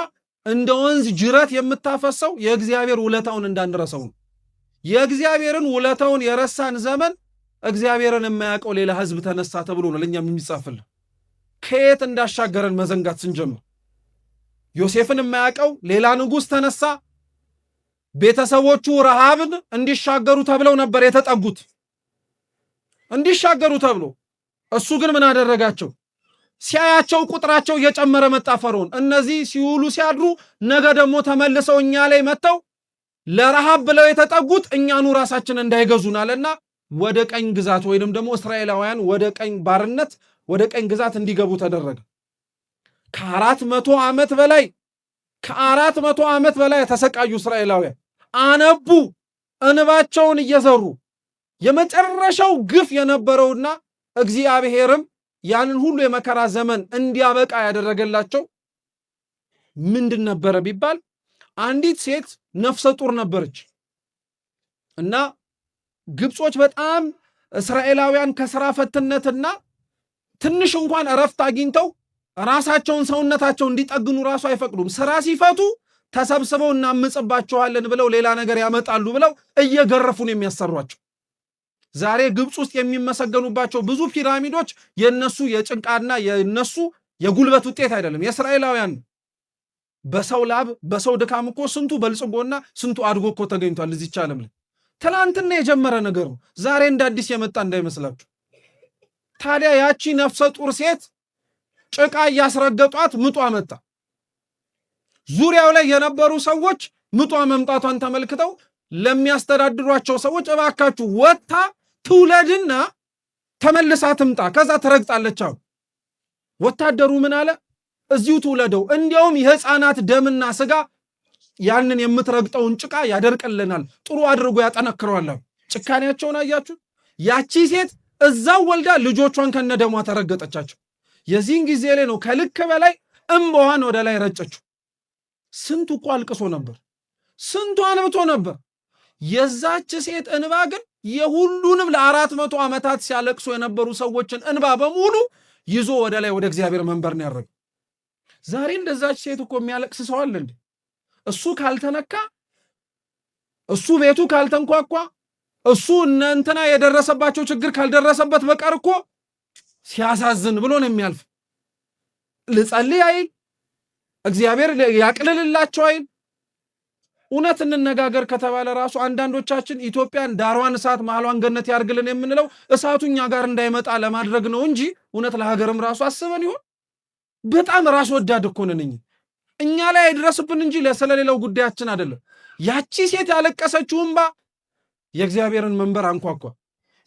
እንደ ወንዝ ጅረት የምታፈሰው፣ የእግዚአብሔር ውለታውን እንዳንረሳው ነው። የእግዚአብሔርን ውለታውን የረሳን ዘመን እግዚአብሔርን የማያውቀው ሌላ ሕዝብ ተነሳ ተብሎ ነው ለእኛም የሚጻፍልን። ከየት እንዳሻገረን መዘንጋት ስንጀምር ዮሴፍን የማያውቀው ሌላ ንጉሥ ተነሳ። ቤተሰቦቹ ረሃብን እንዲሻገሩ ተብለው ነበር የተጠጉት፣ እንዲሻገሩ ተብሎ። እሱ ግን ምን አደረጋቸው? ሲያያቸው ቁጥራቸው እየጨመረ መጣ ፈርዖን። እነዚህ ሲውሉ ሲያድሩ ነገ ደግሞ ተመልሰው እኛ ላይ መጥተው ለረሃብ ብለው የተጠጉት እኛኑ ራሳችን እንዳይገዙን አለና ወደ ቀኝ ግዛት ወይንም ደግሞ እስራኤላውያን ወደ ቀኝ ባርነት፣ ወደ ቀኝ ግዛት እንዲገቡ ተደረገ። ከ400 ዓመት በላይ፣ ከ400 ዓመት በላይ የተሰቃዩ እስራኤላውያን አነቡ፣ እንባቸውን እየዘሩ። የመጨረሻው ግፍ የነበረውና እግዚአብሔርም ያንን ሁሉ የመከራ ዘመን እንዲያበቃ ያደረገላቸው ምንድን ነበረ ቢባል አንዲት ሴት ነፍሰ ጡር ነበረች እና ግብጾች በጣም እስራኤላውያን ከስራ ፈትነትና ትንሽ እንኳን እረፍት አግኝተው ራሳቸውን ሰውነታቸው እንዲጠግኑ ራሱ አይፈቅዱም። ስራ ሲፈቱ ተሰብስበው እናምጽባቸዋለን ብለው ሌላ ነገር ያመጣሉ ብለው እየገረፉን የሚያሰሯቸው። ዛሬ ግብፅ ውስጥ የሚመሰገኑባቸው ብዙ ፒራሚዶች የነሱ የጭንቃና የነሱ የጉልበት ውጤት አይደለም፣ የእስራኤላውያን። በሰው ላብ በሰው ድካም እኮ ስንቱ በልጽጎና ስንቱ አድጎ እኮ ተገኝቷል እዚች ዓለም ላይ። ትላንትና የጀመረ ነገር ነው፣ ዛሬ እንደ አዲስ የመጣ እንዳይመስላችሁ። ታዲያ ያቺ ነፍሰ ጡር ሴት ጭቃ እያስረገጧት ምጧ መጣ። ዙሪያው ላይ የነበሩ ሰዎች ምጧ መምጣቷን ተመልክተው ለሚያስተዳድሯቸው ሰዎች እባካችሁ ወጥታ ትውለድና ተመልሳ ትምጣ፣ ከዛ ትረግጣለች አሉ። ወታደሩ ምን አለ? እዚሁ ትውለደው፣ እንዲያውም የሕፃናት ደምና ስጋ ያንን የምትረግጠውን ጭቃ ያደርቅልናል፣ ጥሩ አድርጎ ያጠነክረዋል። ጭካኔያቸውን አያችሁ? ያቺ ሴት እዛው ወልዳ ልጆቿን ከነደሟ ተረገጠቻቸው። የዚህን ጊዜ ላይ ነው ከልክ በላይ እምባዋን ወደ ላይ ረጨችው። ስንቱ እኮ አልቅሶ ነበር፣ ስንቱ አንብቶ ነበር። የዛች ሴት እንባ ግን የሁሉንም ለ400 ዓመታት ሲያለቅሱ የነበሩ ሰዎችን እንባ በሙሉ ይዞ ወደ ላይ ወደ እግዚአብሔር መንበር ነው ያደረገው። ዛሬ እንደዛች ሴት እኮ የሚያለቅስ ሰው አለ እንዴ? እሱ ካልተነካ፣ እሱ ቤቱ ካልተንኳኳ፣ እሱ እነ እንትና የደረሰባቸው ችግር ካልደረሰበት በቀር እኮ ሲያሳዝን ብሎ ነው የሚያልፍ። ልጸልይ አይል፣ እግዚአብሔር ያቅልልላቸው አይል። እውነት እንነጋገር ከተባለ ራሱ አንዳንዶቻችን ኢትዮጵያን ዳሯን እሳት መሀሏን ገነት ያርግልን የምንለው እሳቱ እኛ ጋር እንዳይመጣ ለማድረግ ነው እንጂ እውነት ለሀገርም ራሱ አስበን ይሆን? በጣም ራስ ወዳድ እኮ ነን እኛ ላይ አይድረስብን እንጂ ስለሌላው ጉዳያችን አይደለም። ያቺ ሴት ያለቀሰችው እንባ የእግዚአብሔርን መንበር አንኳኳ።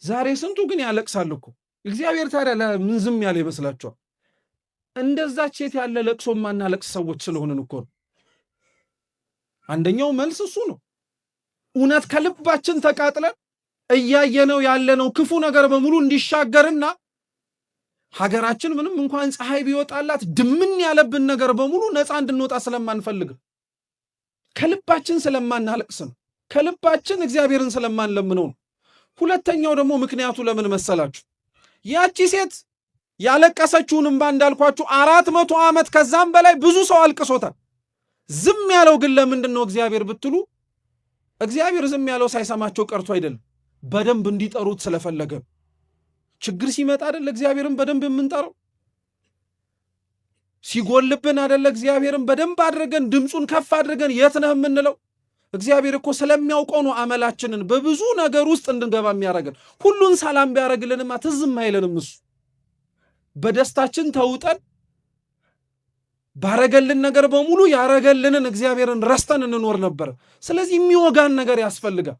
ዛሬ ስንቱ ግን ያለቅሳል እኮ። እግዚአብሔር ታዲያ ለምን ዝም ያለ ይመስላችኋል? እንደዛች ሴት ያለ ለቅሶ ማናለቅስ ሰዎች ስለሆንን እኮ ነው። አንደኛው መልስ እሱ ነው። እውነት ከልባችን ተቃጥለን እያየነው ያለነው ክፉ ነገር በሙሉ እንዲሻገርና ሀገራችን ምንም እንኳን ፀሐይ ቢወጣላት ድምን ያለብን ነገር በሙሉ ነፃ እንድንወጣ ስለማንፈልግ ከልባችን ስለማናለቅስ ነው። ከልባችን እግዚአብሔርን ስለማንለምነው ነው። ሁለተኛው ደግሞ ምክንያቱ ለምን መሰላችሁ? ያቺ ሴት ያለቀሰችውን እንባ እንዳልኳችሁ 400 ዓመት ከዛም በላይ ብዙ ሰው አልቅሶታል። ዝም ያለው ግን ለምንድን ነው እግዚአብሔር ብትሉ፣ እግዚአብሔር ዝም ያለው ሳይሰማቸው ቀርቶ አይደለም፣ በደንብ እንዲጠሩት ስለፈለገ። ችግር ሲመጣ አይደለ እግዚአብሔርን በደንብ የምንጠራው? ሲጎልብን አይደለ እግዚአብሔርን በደንብ አድርገን ድምፁን ከፍ አድርገን የት ነህ የምንለው? እግዚአብሔር እኮ ስለሚያውቀው ነው አመላችንን በብዙ ነገር ውስጥ እንድንገባ የሚያደርገን። ሁሉን ሰላም ቢያደርግልንማ ትዝም አይለንም እሱ። በደስታችን ተውጠን ባረገልን ነገር በሙሉ ያረገልንን እግዚአብሔርን ረስተን እንኖር ነበር። ስለዚህ የሚወጋን ነገር ያስፈልጋል።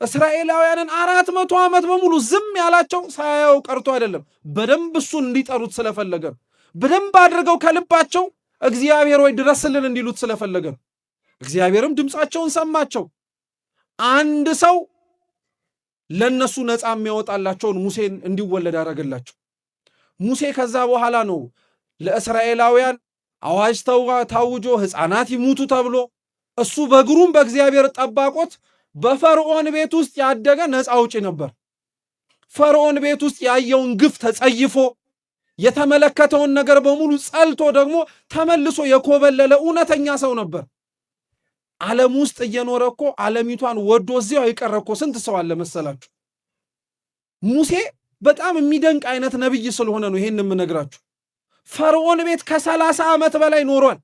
እስራኤላውያንን 400 ዓመት በሙሉ ዝም ያላቸው ሳያየው ቀርቶ አይደለም፣ በደንብ እሱን እንዲጠሩት ስለፈለገ፣ በደንብ አድርገው ከልባቸው እግዚአብሔር ወይ ድረስልን እንዲሉት ስለፈለገ። እግዚአብሔርም ድምፃቸውን ሰማቸው። አንድ ሰው ለነሱ ነፃ የሚያወጣላቸውን ሙሴን እንዲወለድ አደረገላቸው። ሙሴ ከዛ በኋላ ነው ለእስራኤላውያን አዋጅ ታውጆ ሕፃናት ይሙቱ ተብሎ እሱ በግሩም በእግዚአብሔር ጠባቆት በፈርዖን ቤት ውስጥ ያደገ ነፃ አውጪ ነበር። ፈርዖን ቤት ውስጥ ያየውን ግፍ ተጸይፎ የተመለከተውን ነገር በሙሉ ጸልቶ ደግሞ ተመልሶ የኮበለለ እውነተኛ ሰው ነበር። ዓለም ውስጥ እየኖረ እኮ ዓለሚቷን ወዶ እዚያው የቀረ እኮ ስንት ሰው አለ መሰላችሁ? ሙሴ በጣም የሚደንቅ አይነት ነብይ ስለሆነ ነው ይሄን የምነግራችሁ። ፈርዖን ቤት ከ30 ዓመት በላይ ኖሯል።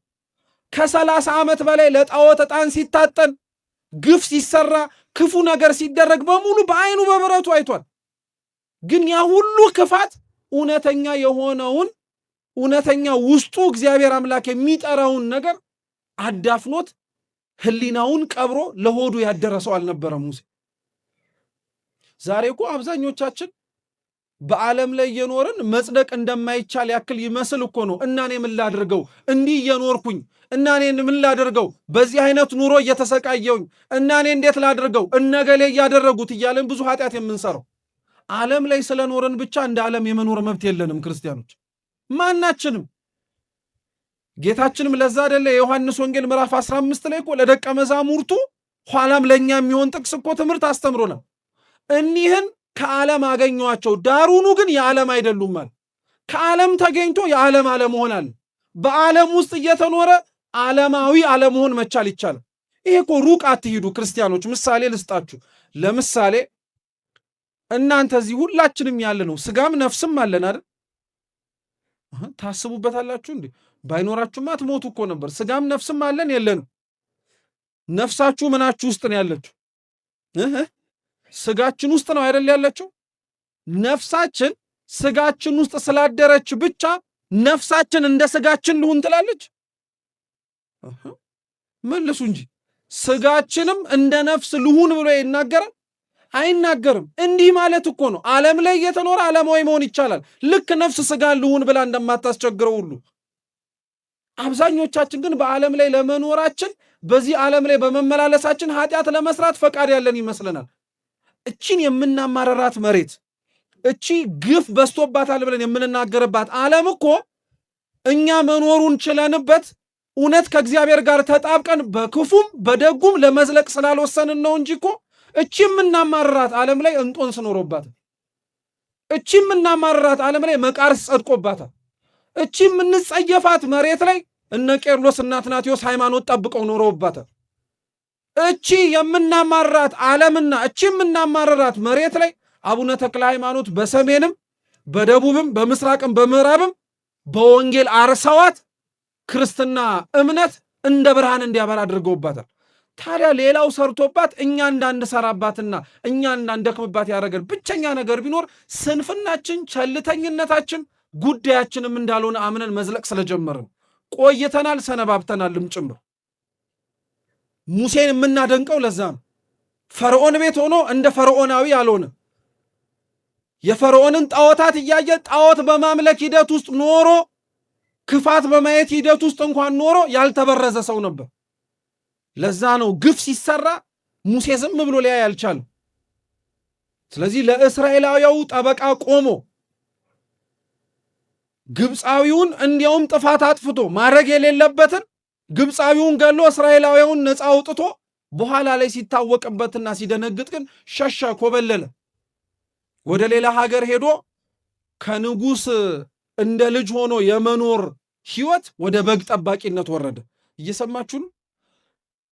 ከ30 ዓመት በላይ ለጣዖት ዕጣን ሲታጠን፣ ግፍ ሲሰራ፣ ክፉ ነገር ሲደረግ በሙሉ በአይኑ በብረቱ አይቷል። ግን ያ ሁሉ ክፋት እውነተኛ የሆነውን እውነተኛ ውስጡ እግዚአብሔር አምላክ የሚጠራውን ነገር አዳፍኖት ሕሊናውን ቀብሮ ለሆዱ ያደረሰው አልነበረም ሙሴ። ዛሬ እኮ አብዛኞቻችን በዓለም ላይ እየኖርን መጽደቅ እንደማይቻል ያክል ይመስል እኮ ነው። እና እኔ ምን ላድርገው እንዲህ እየኖርኩኝ፣ እና እኔ ምን ላድርገው በዚህ አይነት ኑሮ እየተሰቃየውኝ፣ እና እኔ እንዴት ላድርገው እነገሌ እያደረጉት እያለን ብዙ ኃጢአት የምንሰራው። ዓለም ላይ ስለኖርን ብቻ እንደ ዓለም የመኖር መብት የለንም ክርስቲያኖች ማናችንም። ጌታችንም ለዛ አይደለ የዮሐንስ ወንጌል ምዕራፍ 15 ላይ እኮ ለደቀ መዛሙርቱ ኋላም ለእኛ የሚሆን ጥቅስ እኮ ትምህርት አስተምሮናል። እኒህን ከዓለም አገኟቸው፣ ዳሩኑ ግን የዓለም አይደሉም አለ። ከዓለም ተገኝቶ የዓለም አለመሆን አለ። በዓለም ውስጥ እየተኖረ ዓለማዊ አለመሆን መቻል ይቻላል። ይሄ እኮ ሩቅ አትሂዱ ክርስቲያኖች፣ ምሳሌ ልስጣችሁ። ለምሳሌ እናንተ እዚህ ሁላችንም ያለ ነው ስጋም ነፍስም አለን አይደል? ታስቡበታላችሁ እንዴ? ባይኖራችሁማ ትሞቱ እኮ ነበር። ስጋም ነፍስም አለን የለንም? ነፍሳችሁ ምናችሁ ውስጥ ነው ያለችው? ስጋችን ውስጥ ነው አይደል ያለችው? ነፍሳችን ስጋችን ውስጥ ስላደረች ብቻ ነፍሳችን እንደ ስጋችን ልሁን ትላለች? መልሱ እንጂ። ስጋችንም እንደ ነፍስ ልሁን ብሎ ይናገራል? አይናገርም። እንዲህ ማለት እኮ ነው ዓለም ላይ እየተኖረ ዓለማዊ መሆን ይቻላል። ልክ ነፍስ ስጋን ልሁን ብላ እንደማታስቸግረው ሁሉ። አብዛኞቻችን ግን በዓለም ላይ ለመኖራችን፣ በዚህ ዓለም ላይ በመመላለሳችን ኃጢአት ለመስራት ፈቃድ ያለን ይመስለናል። እቺን የምናማረራት መሬት፣ እቺ ግፍ በዝቶባታል ብለን የምንናገርባት ዓለም እኮ እኛ መኖሩን ችለንበት እውነት ከእግዚአብሔር ጋር ተጣብቀን በክፉም በደጉም ለመዝለቅ ስላልወሰንን ነው እንጂ እኮ እቺ የምናማርራት ዓለም ላይ እንጦንስ ኖሮባታል። እቺ የምናማርራት ዓለም ላይ መቃርስ ጸድቆባታል። እቺ የምንጸየፋት መሬት ላይ እነ ቄርሎስ እና አትናቴዎስ ሃይማኖት ጠብቀው ኖረውባታል። እቺ የምናማርራት ዓለምና እቺ የምናማርራት መሬት ላይ አቡነ ተክለ ሃይማኖት በሰሜንም በደቡብም በምስራቅም በምዕራብም በወንጌል አርሰዋት ክርስትና እምነት እንደ ብርሃን እንዲያበራ አድርገውባታል። ታዲያ ሌላው ሰርቶባት እኛ እንዳንሰራባትና እኛ እንዳንደክምባት ያደረገን ብቸኛ ነገር ቢኖር ስንፍናችን፣ ቸልተኝነታችን፣ ጉዳያችንም እንዳልሆነ አምነን መዝለቅ ስለጀመርን ቆይተናል፣ ሰነባብተናልም ጭምር። ሙሴን የምናደንቀው ለዛ ነው። ፈርዖን ቤት ሆኖ እንደ ፈርዖናዊ ያልሆነ፣ የፈርዖንን ጣዖታት እያየ ጣዖት በማምለክ ሂደት ውስጥ ኖሮ፣ ክፋት በማየት ሂደት ውስጥ እንኳን ኖሮ ያልተበረዘ ሰው ነበር። ለዛ ነው ግፍ ሲሰራ ሙሴ ዝም ብሎ ሊያይ አልቻለም። ስለዚህ ለእስራኤላዊው ጠበቃ ቆሞ ግብፃዊውን እንዲያውም ጥፋት አጥፍቶ ማድረግ የሌለበትን ግብፃዊውን ገሎ እስራኤላዊውን ነፃ አውጥቶ በኋላ ላይ ሲታወቅበትና ሲደነግጥ ግን ሸሸ፣ ኮበለለ። ወደ ሌላ ሀገር ሄዶ ከንጉስ እንደ ልጅ ሆኖ የመኖር ህይወት ወደ በግ ጠባቂነት ወረደ። እየሰማችሁ ነው?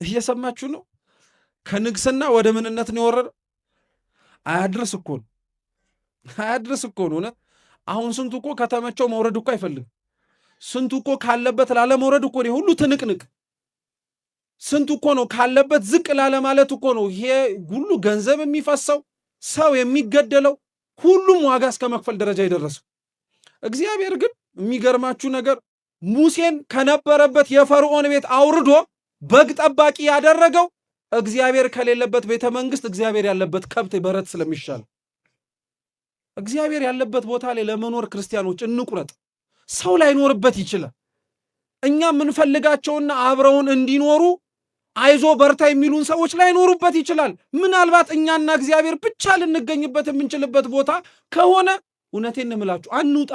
እየሰማችሁ ነው? ከንግስና ወደ ምንነት ነው የወረደ። አያድርስ እኮ ነው። አያድርስ እኮ ነው። እውነት አሁን ስንቱ እኮ ከተመቸው መውረድ እኮ አይፈልግም። ስንቱ እኮ ካለበት ላለመውረድ እኮ ነው ሁሉ ትንቅንቅ። ስንቱ እኮ ነው ካለበት ዝቅ ላለማለት እኮ ነው ይሄ ሁሉ ገንዘብ የሚፈሰው፣ ሰው የሚገደለው፣ ሁሉም ዋጋ እስከ መክፈል ደረጃ የደረሰው። እግዚአብሔር ግን የሚገርማችሁ ነገር ሙሴን ከነበረበት የፈርዖን ቤት አውርዶ በግ ጠባቂ ያደረገው እግዚአብሔር ከሌለበት ቤተ መንግስት እግዚአብሔር ያለበት ከብት በረት ስለሚሻል፣ እግዚአብሔር ያለበት ቦታ ላይ ለመኖር ክርስቲያኖች እንቁረጥ። ሰው ላይኖርበት ይችላል። እኛ የምንፈልጋቸውና አብረውን እንዲኖሩ አይዞ በርታ የሚሉን ሰዎች ላይኖሩበት ይችላል። ምናልባት እኛና እግዚአብሔር ብቻ ልንገኝበት የምንችልበት ቦታ ከሆነ እውነቴን እምላችሁ አንውጣ።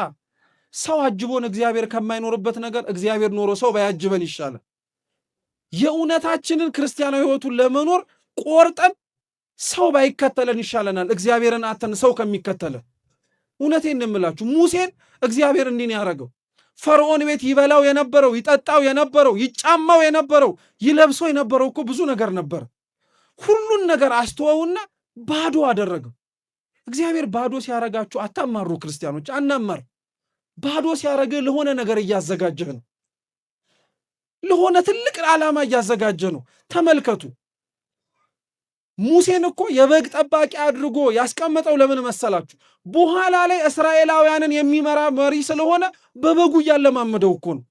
ሰው አጅቦን እግዚአብሔር ከማይኖርበት ነገር እግዚአብሔር ኖሮ ሰው ባያጅበን ይሻላል። የእውነታችንን ክርስቲያናዊ ሕይወቱን ለመኖር ቆርጠን ሰው ባይከተለን ይሻለናል፣ እግዚአብሔርን አተን ሰው ከሚከተለን። እውነቴን እምላችሁ ሙሴን እግዚአብሔር እንዲህ ነው ያደረገው። ፈርዖን ቤት ይበላው የነበረው፣ ይጠጣው የነበረው፣ ይጫማው የነበረው፣ ይለብሰው የነበረው እኮ ብዙ ነገር ነበር። ሁሉን ነገር አስተወውና ባዶ አደረገው። እግዚአብሔር ባዶ ሲያረጋችሁ አታማሩ ክርስቲያኖች፣ አናማር። ባዶ ሲያረግህ ለሆነ ነገር እያዘጋጀህ ነው። ለሆነ ትልቅ ዓላማ እያዘጋጀ ነው። ተመልከቱ። ሙሴን እኮ የበግ ጠባቂ አድርጎ ያስቀመጠው ለምን መሰላችሁ? በኋላ ላይ እስራኤላውያንን የሚመራ መሪ ስለሆነ በበጉ እያለማመደው እኮ ነው።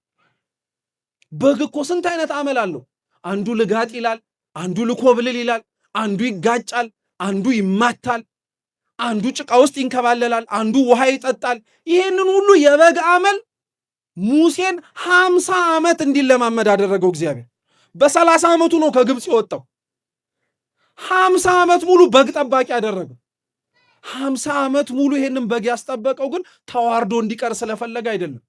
በግ እኮ ስንት አይነት አመል አለው። አንዱ ልጋጥ ይላል፣ አንዱ ልኮብልል ይላል፣ አንዱ ይጋጫል፣ አንዱ ይማታል፣ አንዱ ጭቃ ውስጥ ይንከባለላል፣ አንዱ ውሃ ይጠጣል። ይህንን ሁሉ የበግ አመል ሙሴን 50 ዓመት እንዲለማመድ አደረገው እግዚአብሔር። በ30 ዓመቱ ነው ከግብፅ የወጣው። 50 ዓመት ሙሉ በግ ጠባቂ አደረገው። 50 ዓመት ሙሉ ይሄንን በግ ያስጠበቀው ግን ተዋርዶ እንዲቀር ስለፈለገ አይደለም።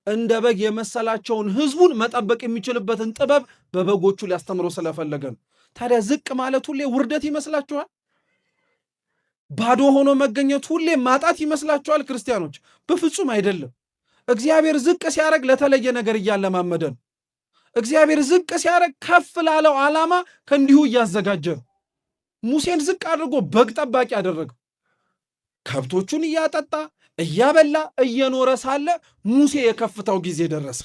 እንደ በግ የመሰላቸውን ሕዝቡን መጠበቅ የሚችልበትን ጥበብ በበጎቹ ሊያስተምረው ስለፈለገ ነው። ታዲያ ዝቅ ማለት ሁሌ ውርደት ይመስላችኋል? ባዶ ሆኖ መገኘት ሁሌ ማጣት ይመስላችኋል? ክርስቲያኖች፣ በፍጹም አይደለም። እግዚአብሔር ዝቅ ሲያደርግ ለተለየ ነገር እያለማመደ ነው። እግዚአብሔር ዝቅ ሲያደርግ ከፍ ላለው ዓላማ ከእንዲሁ እያዘጋጀ ነው። ሙሴን ዝቅ አድርጎ በግ ጠባቂ አደረገው። ከብቶቹን እያጠጣ እያበላ እየኖረ ሳለ ሙሴ የከፍታው ጊዜ ደረሰ።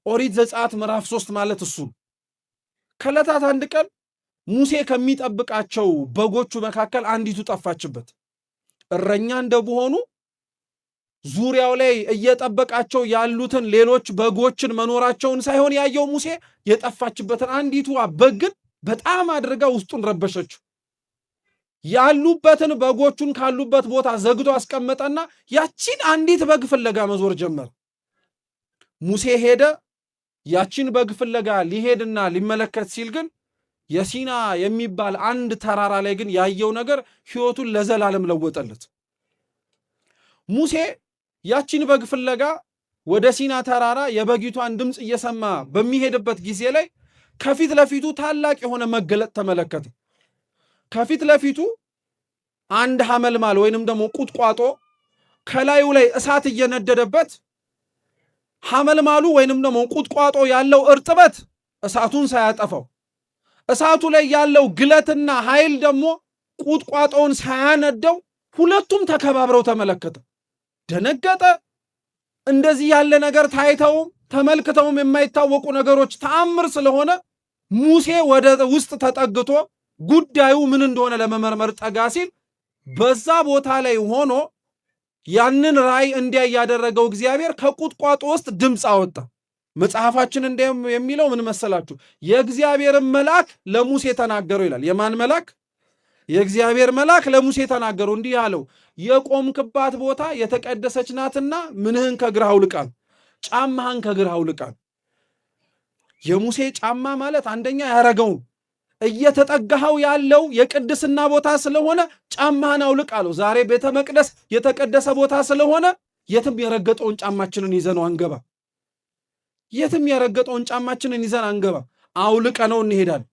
ኦሪት ዘጸአት ምዕራፍ 3 ማለት እሱ ነው። ከዕለታት አንድ ቀን ሙሴ ከሚጠብቃቸው በጎቹ መካከል አንዲቱ ጠፋችበት። እረኛ እንደመሆኑ ዙሪያው ላይ እየጠበቃቸው ያሉትን ሌሎች በጎችን መኖራቸውን ሳይሆን ያየው ሙሴ የጠፋችበትን አንዲቱ በግ ግን በጣም አድርጋ ውስጡን ረበሸችው። ያሉበትን በጎቹን ካሉበት ቦታ ዘግቶ አስቀመጠና ያቺን አንዲት በግ ፍለጋ መዞር ጀመረ። ሙሴ ሄደ። ያቺን በግ ፍለጋ ሊሄድና ሊመለከት ሲል ግን የሲና የሚባል አንድ ተራራ ላይ ግን ያየው ነገር ሕይወቱን ለዘላለም ለወጠለት። ሙሴ ያቺን በግ ፍለጋ ወደ ሲና ተራራ የበጊቷን ድምፅ እየሰማ በሚሄድበት ጊዜ ላይ ከፊት ለፊቱ ታላቅ የሆነ መገለጥ ተመለከተ። ከፊት ለፊቱ አንድ ሐመልማል ወይንም ደግሞ ቁጥቋጦ ከላዩ ላይ እሳት እየነደደበት፣ ሐመልማሉ ወይንም ደግሞ ቁጥቋጦ ያለው እርጥበት እሳቱን ሳያጠፋው፣ እሳቱ ላይ ያለው ግለትና ኃይል ደግሞ ቁጥቋጦውን ሳያነደው ሁለቱም ተከባብረው ተመለከተ። ደነገጠ። እንደዚህ ያለ ነገር ታይተውም ተመልክተውም የማይታወቁ ነገሮች ተአምር ስለሆነ ሙሴ ወደ ውስጥ ተጠግቶ ጉዳዩ ምን እንደሆነ ለመመርመር ጠጋ ሲል በዛ ቦታ ላይ ሆኖ ያንን ራእይ እንዲያይ ያደረገው እግዚአብሔር ከቁጥቋጦ ውስጥ ድምፅ አወጣ። መጽሐፋችን እንዲያውም የሚለው ምን መሰላችሁ? የእግዚአብሔርን መልአክ ለሙሴ ተናገረው ይላል። የማን መልአክ? የእግዚአብሔር መልአክ ለሙሴ ተናገረው፣ እንዲህ አለው፣ የቆምክባት ቦታ የተቀደሰች ናትና ምንህን ከእግርህ አውልቅ አለው፣ ጫማህን ከእግርህ አውልቅ አለው። የሙሴ ጫማ ማለት አንደኛ ያረገውን እየተጠጋኸው ያለው የቅድስና ቦታ ስለሆነ ጫማህን አውልቅ አለው። ዛሬ ቤተ መቅደስ የተቀደሰ ቦታ ስለሆነ የትም የረገጠውን ጫማችንን ይዘነው አንገባ። የትም የረገጠውን ጫማችንን ይዘን አንገባ፣ አውልቀነው እንሄዳለን።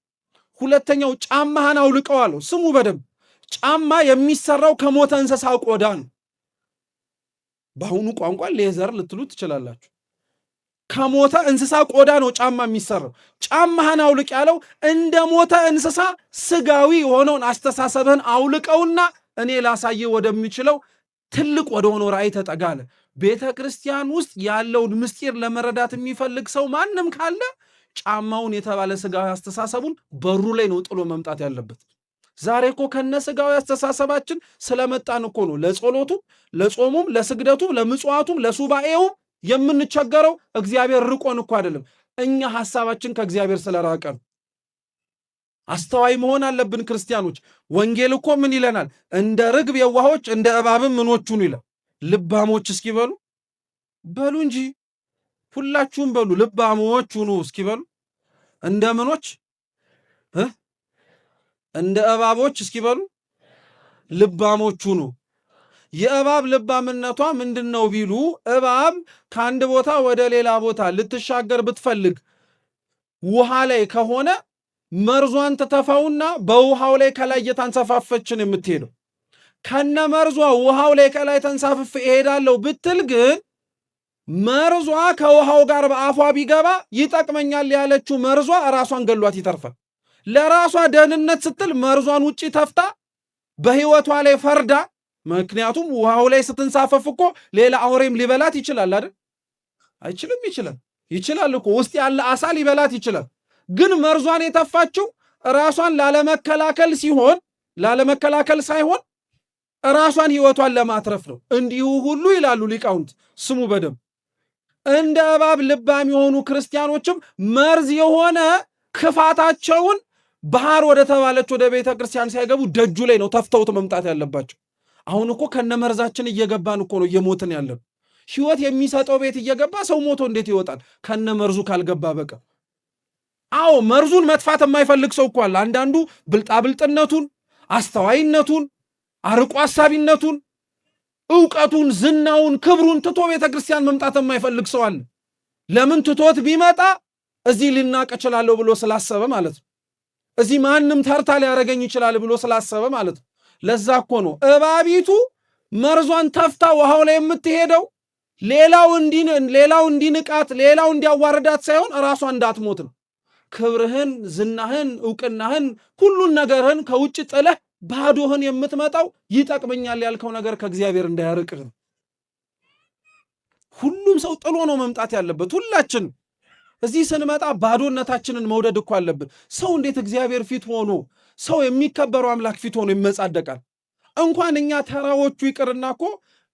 ሁለተኛው ጫማህን አውልቀው አለው። ስሙ በደንብ፣ ጫማ የሚሰራው ከሞተ እንስሳ ቆዳ ነው። በአሁኑ ቋንቋ leather ልትሉ ትችላላችሁ። ከሞተ እንስሳ ቆዳ ነው ጫማ የሚሰራው። ጫማህን አውልቅ ያለው እንደ ሞተ እንስሳ ስጋዊ የሆነውን አስተሳሰብህን አውልቀውና እኔ ላሳይህ ወደምችለው ትልቅ ወደ ሆነው ራእይ ተጠጋ አለ። ቤተ ክርስቲያን ውስጥ ያለውን ምስጢር ለመረዳት የሚፈልግ ሰው ማንም ካለ ጫማውን የተባለ ስጋዊ አስተሳሰቡን በሩ ላይ ነው ጥሎ መምጣት ያለበት። ዛሬ እኮ ከነ ስጋዊ አስተሳሰባችን ስለመጣን እኮ ነው ለጸሎቱም፣ ለጾሙም፣ ለስግደቱም፣ ለምጽዋቱም፣ ለሱባኤውም የምንቸገረው። እግዚአብሔር ርቆን እኮ አይደለም፣ እኛ ሐሳባችን ከእግዚአብሔር ስለራቀ ነው። አስተዋይ መሆን አለብን ክርስቲያኖች። ወንጌል እኮ ምን ይለናል? እንደ ርግብ የዋሆች እንደ እባብም ምኖች ሁኑ ይላል። ልባሞች እስኪ በሉ፣ በሉ እንጂ ሁላችሁም በሉ፣ ልባሞች ሁኑ እስኪ በሉ። እንደ ምኖች? እንደ እባቦች እስኪ በሉ፣ ልባሞች ሁኑ። የእባብ ልባምነቷ ምንድን ነው ቢሉ፣ እባብ ከአንድ ቦታ ወደ ሌላ ቦታ ልትሻገር ብትፈልግ ውሃ ላይ ከሆነ መርዟን ትተፋውና በውሃው ላይ ከላይ እየተንሳፈፈች ነው የምትሄደው። ከነ መርዟ ውሃው ላይ ከላይ ተንሳፍፌ እሄዳለሁ ብትል ግን መርዟ ከውሃው ጋር በአፏ ቢገባ ይጠቅመኛል ያለችው መርዟ ራሷን ገሏት ይተርፋል። ለራሷ ደህንነት ስትል መርዟን ውጪ ተፍታ በህይወቷ ላይ ፈርዳ፣ ምክንያቱም ውሃው ላይ ስትንሳፈፍ እኮ ሌላ አውሬም ሊበላት ይችላል አይደል? አይችልም? ይችላል። ይችላል እኮ፣ ውስጥ ያለ አሳ ሊበላት ይችላል። ግን መርዟን የተፋችው ራሷን ላለመከላከል ሲሆን ላለመከላከል ሳይሆን ራሷን ህይወቷን ለማትረፍ ነው። እንዲሁ ሁሉ ይላሉ ሊቃውንት፣ ስሙ በደንብ፣ እንደ እባብ ልባም የሆኑ ክርስቲያኖችም መርዝ የሆነ ክፋታቸውን ባህር ወደ ተባለች ወደ ቤተ ክርስቲያን ሳይገቡ ደጁ ላይ ነው ተፍተውት መምጣት ያለባቸው። አሁን እኮ ከነመርዛችን እየገባን እኮ ነው እየሞትን ያለን። ሕይወት የሚሰጠው ቤት እየገባ ሰው ሞቶ እንዴት ይወጣል? ከነመርዙ ካልገባ በቃ። አዎ መርዙን መጥፋት የማይፈልግ ሰው እኮ አለ። አንዳንዱ ብልጣብልጥነቱን፣ አስተዋይነቱን፣ አርቆ አሳቢነቱን፣ እውቀቱን፣ ዝናውን፣ ክብሩን ትቶ ቤተ ክርስቲያን መምጣት የማይፈልግ ሰው አለ። ለምን ትቶት ቢመጣ እዚህ ልናቅ እችላለሁ ብሎ ስላሰበ ማለት ነው። እዚህ ማንም ተርታ ሊያደርገኝ ይችላል ብሎ ስላሰበ ማለት ነው። ለዛ እኮ ነው እባቢቱ መርዟን ተፍታ ውሃው ላይ የምትሄደው ሌላው እንዲንቃት ሌላው እንዲያዋርዳት ሳይሆን እራሷ እንዳትሞት ነው። ክብርህን፣ ዝናህን፣ እውቅናህን፣ ሁሉን ነገርህን ከውጭ ጥለህ ባዶህን የምትመጣው ይጠቅመኛል ያልከው ነገር ከእግዚአብሔር እንዳያርቅህ ነው። ሁሉም ሰው ጥሎ ነው መምጣት ያለበት። ሁላችን እዚህ ስንመጣ ባዶነታችንን መውደድ እኮ አለብን። ሰው እንዴት እግዚአብሔር ፊት ሆኖ ሰው የሚከበረው አምላክ ፊት ሆኖ ይመጻደቃል? እንኳን እኛ ተራዎቹ ይቅርና እኮ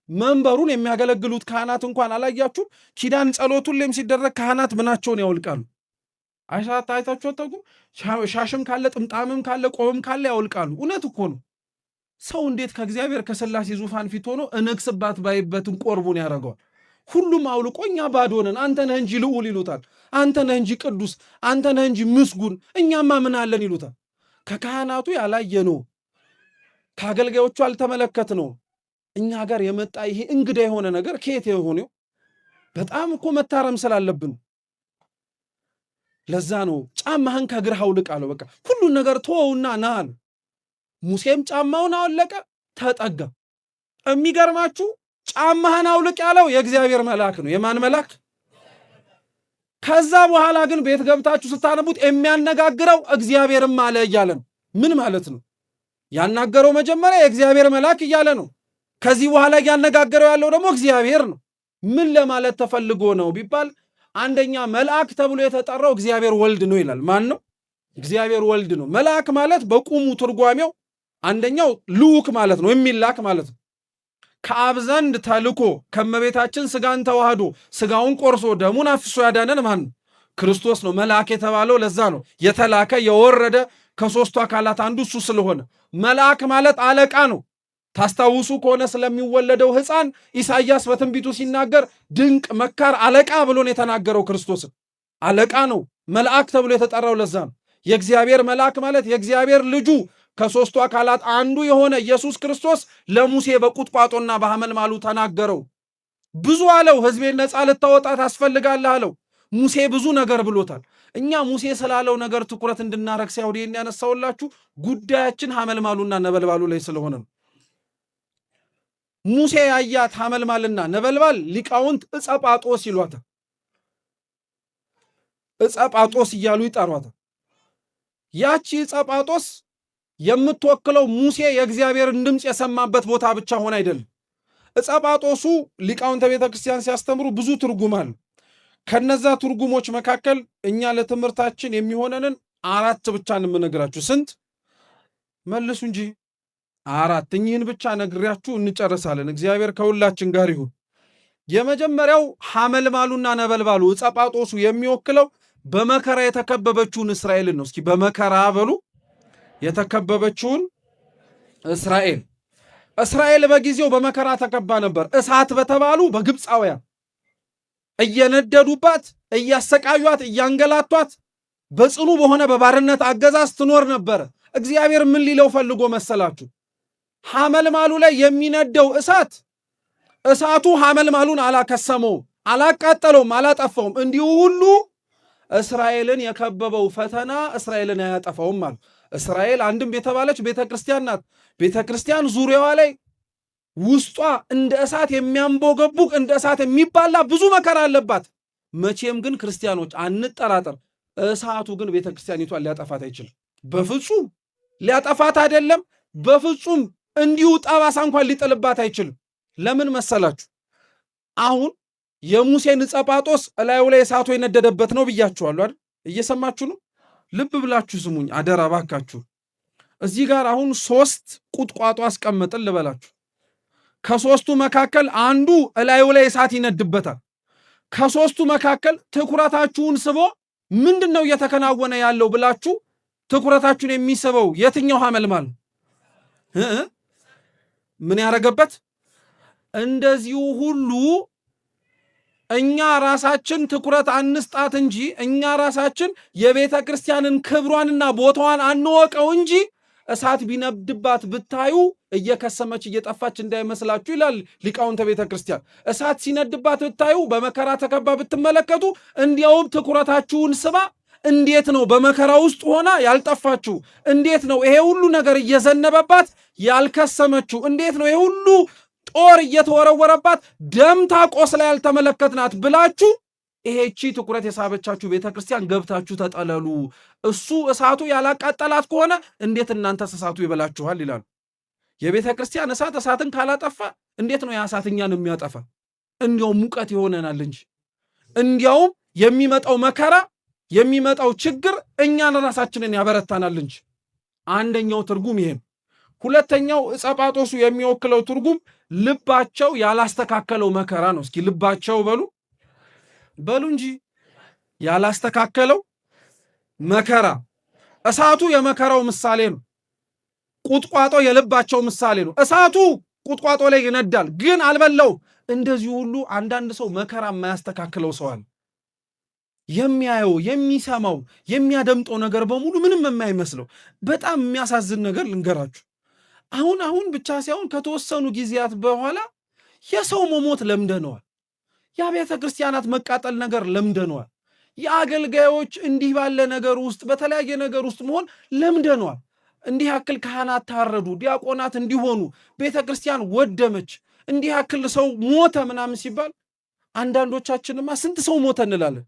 መንበሩን የሚያገለግሉት ካህናት እንኳን አላያችሁም? ኪዳን ጸሎት ሁሌም ሲደረግ ካህናት ምናቸውን ያወልቃሉ። አይታችሁ አታውቁም? ሻሽም ካለ ጥምጣምም ካለ ቆብም ካለ ያወልቃሉ። እውነት እኮ ነው። ሰው እንዴት ከእግዚአብሔር ከሥላሴ ዙፋን ፊት ሆኖ እነግስባት ባይበትን ቆርቡን ያደርገዋል? ሁሉም አውልቆ እኛ ባዶ ነን፣ አንተ ነህ እንጂ ልዑል ይሉታል። አንተ ነህ እንጂ ቅዱስ፣ አንተ ነህ እንጂ ምስጉን፣ እኛማ ምን አለን ይሉታል። ከካህናቱ ያላየነው ከአገልጋዮቹ አልተመለከትነው እኛ ጋር የመጣ ይሄ እንግዳ የሆነ ነገር ከየት የሆነው? በጣም እኮ መታረም ስላለብን ለዛ ነው ጫማህን ከእግርህ አውልቅ አለው። በቃ ሁሉን ነገር ተወውና ና አለ። ሙሴም ጫማውን አወለቀ፣ ተጠጋ። የሚገርማችሁ ጫማህን አውልቅ ያለው የእግዚአብሔር መልአክ ነው። የማን መልአክ? ከዛ በኋላ ግን ቤት ገብታችሁ ስታነቡት የሚያነጋግረው እግዚአብሔርም አለ እያለ ነው። ምን ማለት ነው? ያናገረው መጀመሪያ የእግዚአብሔር መልአክ እያለ ነው። ከዚህ በኋላ እያነጋገረው ያለው ደግሞ እግዚአብሔር ነው። ምን ለማለት ተፈልጎ ነው ቢባል አንደኛ መልአክ ተብሎ የተጠራው እግዚአብሔር ወልድ ነው ይላል። ማን ነው? እግዚአብሔር ወልድ ነው። መልአክ ማለት በቁሙ ትርጓሜው አንደኛው ልዑክ ማለት ነው፣ የሚላክ ማለት ነው። ከአብ ዘንድ ተልኮ ከመቤታችን ስጋን ተዋህዶ ስጋውን ቆርሶ ደሙን አፍሶ ያዳነን ማን ነው? ክርስቶስ ነው። መልአክ የተባለው ለዛ ነው። የተላከ የወረደ ከሶስቱ አካላት አንዱ እሱ ስለሆነ መልአክ ማለት አለቃ ነው። ታስታውሱ ከሆነ ስለሚወለደው ሕፃን ኢሳይያስ በትንቢቱ ሲናገር ድንቅ መካር አለቃ ብሎን የተናገረው ክርስቶስን አለቃ ነው። መልአክ ተብሎ የተጠራው ለዛ ነው። የእግዚአብሔር መልአክ ማለት የእግዚአብሔር ልጁ ከሶስቱ አካላት አንዱ የሆነ ኢየሱስ ክርስቶስ ለሙሴ በቁጥቋጦና በሐመልማሉ ተናገረው። ብዙ አለው። ሕዝቤን ነፃ ልታወጣ ታስፈልጋለህ አለው። ሙሴ ብዙ ነገር ብሎታል። እኛ ሙሴ ስላለው ነገር ትኩረት እንድናረግ ሳይሆን ይሄን ያነሳውላችሁ ጉዳያችን ሐመልማሉና ነበልባሉ ላይ ስለሆነ ነው። ሙሴ ያያት ሐመልማልና ነበልባል ሊቃውንት ዕፀ ጳጦስ ይሏታል። ዕፀ ጳጦስ እያሉ ይጠሯታል። ያቺ ዕፀ ጳጦስ የምትወክለው ሙሴ የእግዚአብሔርን ድምፅ የሰማበት ቦታ ብቻ ሆነ አይደለም። ዕፀ ጳጦሱ ሊቃውንተ ቤተ ክርስቲያን ሲያስተምሩ ብዙ ትርጉም አለ። ከነዛ ትርጉሞች መካከል እኛ ለትምህርታችን የሚሆነንን አራት ብቻ ነው የምነግራችሁ። ስንት መልሱ እንጂ አራት። እኚህን ብቻ ነግሬያችሁ እንጨርሳለን። እግዚአብሔር ከሁላችን ጋር ይሁን። የመጀመሪያው ሐመልማሉና ነበልባሉ ዕፀ ጳጦሱ የሚወክለው በመከራ የተከበበችውን እስራኤልን ነው። እስኪ በመከራ በሉ። የተከበበችውን እስራኤል። እስራኤል በጊዜው በመከራ ተከባ ነበር። እሳት በተባሉ በግብፃውያን እየነደዱባት፣ እያሰቃዩት፣ እያንገላቷት በጽኑ በሆነ በባርነት አገዛዝ ትኖር ነበር። እግዚአብሔር ምን ሊለው ፈልጎ መሰላችሁ? ሐመልማሉ ላይ የሚነደው እሳት እሳቱ ሐመልማሉን አላከሰመውም፣ አላቃጠለውም፣ አላጠፋውም። እንዲሁ ሁሉ እስራኤልን የከበበው ፈተና እስራኤልን አያጠፋውም አሉ። እስራኤል አንድም የተባለች ቤተ ክርስቲያን ናት። ቤተ ክርስቲያን ዙሪያዋ ላይ ውስጧ እንደ እሳት የሚያንቦገቡግ እንደ እሳት የሚባላ ብዙ መከራ አለባት። መቼም ግን ክርስቲያኖች አንጠራጠር፣ እሳቱ ግን ቤተ ክርስቲያኒቷን ሊያጠፋት አይችልም። በፍጹም ሊያጠፋት አይደለም፣ በፍጹም እንዲሁ ጠባሳ እንኳን ሊጥልባት አይችልም። ለምን መሰላችሁ? አሁን የሙሴን ዕፀ ጳጦስ እላዩ ላይ እሳቱ የነደደበት ነው ብያችኋለሁ አይደል? እየሰማችሁ ነው? ልብ ብላችሁ ስሙኝ አደራ ባካችሁ። እዚህ ጋር አሁን ሶስት ቁጥቋጦ አስቀምጥን ልበላችሁ። ከሶስቱ መካከል አንዱ እላዩ ላይ እሳት ይነድበታል። ከሶስቱ መካከል ትኩረታችሁን ስቦ ምንድን ነው እየተከናወነ ያለው ብላችሁ ትኩረታችሁን የሚስበው የትኛው ሐመልማል? ምን ያረገበት? እንደዚሁ ሁሉ እኛ ራሳችን ትኩረት አንስጣት እንጂ፣ እኛ ራሳችን የቤተ ክርስቲያንን ክብሯንና ቦታዋን አንወቀው እንጂ እሳት ቢነድባት ብታዩ እየከሰመች እየጠፋች እንዳይመስላችሁ ይላል ሊቃውንተ ቤተ ክርስቲያን። እሳት ሲነድባት ብታዩ፣ በመከራ ተከባ ብትመለከቱ፣ እንዲያውም ትኩረታችሁን ስባ እንዴት ነው በመከራ ውስጥ ሆና ያልጠፋችሁ? እንዴት ነው ይሄ ሁሉ ነገር እየዘነበባት ያልከሰመችው? እንዴት ነው ይሄ ሁሉ ጦር እየተወረወረባት ደምታ ቆስላ ያልተመለከትናት ብላችሁ ይሄቺ ትኩረት የሳበቻችሁ ቤተ ክርስቲያን ገብታችሁ ተጠለሉ። እሱ እሳቱ ያላቃጠላት ከሆነ እንዴት እናንተስ እሳቱ ይበላችኋል ይላሉ። የቤተ ክርስቲያን እሳት እሳትን ካላጠፋ እንዴት ነው ያ እሳት እኛን የሚያጠፋ? እንዲያውም ሙቀት ይሆነናል እንጂ፣ እንዲያውም የሚመጣው መከራ የሚመጣው ችግር እኛን ራሳችንን ያበረታናል እንጂ። አንደኛው ትርጉም ይሄ ነው። ሁለተኛው ዕፀ ጳጦሱ የሚወክለው ትርጉም ልባቸው ያላስተካከለው መከራ ነው። እስኪ ልባቸው በሉ በሉ እንጂ፣ ያላስተካከለው መከራ። እሳቱ የመከራው ምሳሌ ነው። ቁጥቋጦ የልባቸው ምሳሌ ነው። እሳቱ ቁጥቋጦ ላይ ይነዳል፣ ግን አልበላው። እንደዚህ ሁሉ አንዳንድ ሰው መከራ የማያስተካክለው ሰው አለ። የሚያየው፣ የሚሰማው፣ የሚያደምጠው ነገር በሙሉ ምንም የማይመስለው። በጣም የሚያሳዝን ነገር ልንገራችሁ። አሁን አሁን ብቻ ሳይሆን ከተወሰኑ ጊዜያት በኋላ የሰው መሞት ለምደነዋል። የአብያተ ክርስቲያናት መቃጠል ነገር ለምደነዋል። የአገልጋዮች እንዲህ ባለ ነገር ውስጥ፣ በተለያየ ነገር ውስጥ መሆን ለምደነዋል። እንዲህ ያክል ካህናት ታረዱ፣ ዲያቆናት እንዲሆኑ፣ ቤተ ክርስቲያን ወደመች፣ እንዲህ ያክል ሰው ሞተ ምናምን ሲባል አንዳንዶቻችንማ ስንት ሰው ሞተ እንላለን።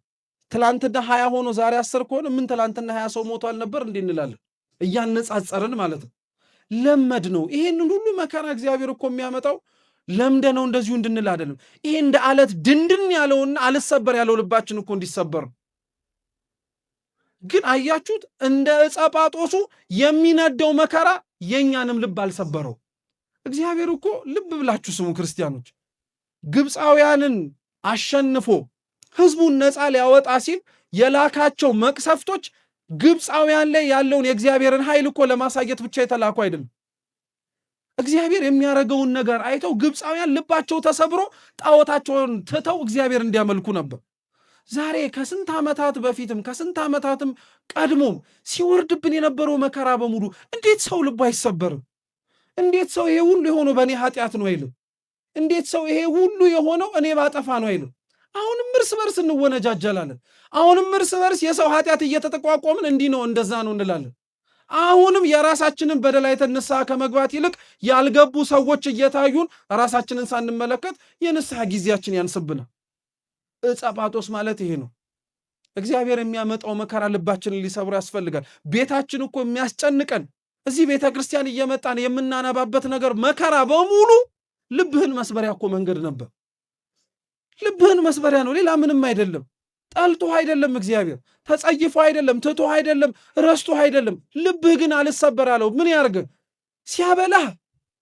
ትላንትና 20 ሆኖ ዛሬ 10 ከሆነ ምን ትላንትና 20 ሰው ሞቷል ነበር እንዲህ እንላለን። እያነጻጸርን ማለት ነው። ለመድ ነው። ይሄንን ሁሉ መከራ እግዚአብሔር እኮ የሚያመጣው ለምደ ነው እንደዚሁ እንድንል አይደለም። ይሄ እንደ አለት ድንድን ያለውና አልሰበር ያለው ልባችን እኮ እንዲሰበር። ግን አያችሁት፣ እንደ ዕፀ ጳጦሱ የሚነደው መከራ የእኛንም ልብ አልሰበረው። እግዚአብሔር እኮ፣ ልብ ብላችሁ ስሙ ክርስቲያኖች፣ ግብፃውያንን አሸንፎ ሕዝቡን ነፃ ሊያወጣ ሲል የላካቸው መቅሰፍቶች ግብፃውያን ላይ ያለውን የእግዚአብሔርን ኃይል እኮ ለማሳየት ብቻ የተላኩ አይደለም። እግዚአብሔር የሚያደርገውን ነገር አይተው ግብፃውያን ልባቸው ተሰብሮ ጣዖታቸውን ትተው እግዚአብሔር እንዲያመልኩ ነበር። ዛሬ ከስንት ዓመታት በፊትም ከስንት ዓመታትም ቀድሞም ሲወርድብን የነበረው መከራ በሙሉ እንዴት ሰው ልቡ አይሰበርም? እንዴት ሰው ይሄ ሁሉ የሆነው በእኔ ኃጢአት ነው አይልም? እንዴት ሰው ይሄ ሁሉ የሆነው እኔ ባጠፋ ነው አይልም? አሁንም እርስ በርስ እንወነጃጀላለን። አሁንም እርስ በርስ የሰው ኃጢአት እየተጠቋቆምን እንዲህ ነው እንደዛ ነው እንላለን። አሁንም የራሳችንን በደል አይተን ንስሐ ከመግባት ይልቅ ያልገቡ ሰዎች እየታዩን ራሳችንን ሳንመለከት የንስሐ ጊዜያችን ያንስብናል። ዕፀ ጳጦስ ማለት ይሄ ነው። እግዚአብሔር የሚያመጣው መከራ ልባችንን ሊሰብሩ ያስፈልጋል። ቤታችን እኮ የሚያስጨንቀን፣ እዚህ ቤተ ክርስቲያን እየመጣን የምናነባበት ነገር መከራ በሙሉ ልብህን መስበሪያ እኮ መንገድ ነበር። ልብህን መስበሪያ ነው፣ ሌላ ምንም አይደለም። ጠልቶ አይደለም እግዚአብሔር፣ ተጸይፎ አይደለም፣ ትቶ አይደለም፣ ረስቶ አይደለም። ልብህ ግን አልሰበር አለው። ምን ያርግ? ሲያበላህ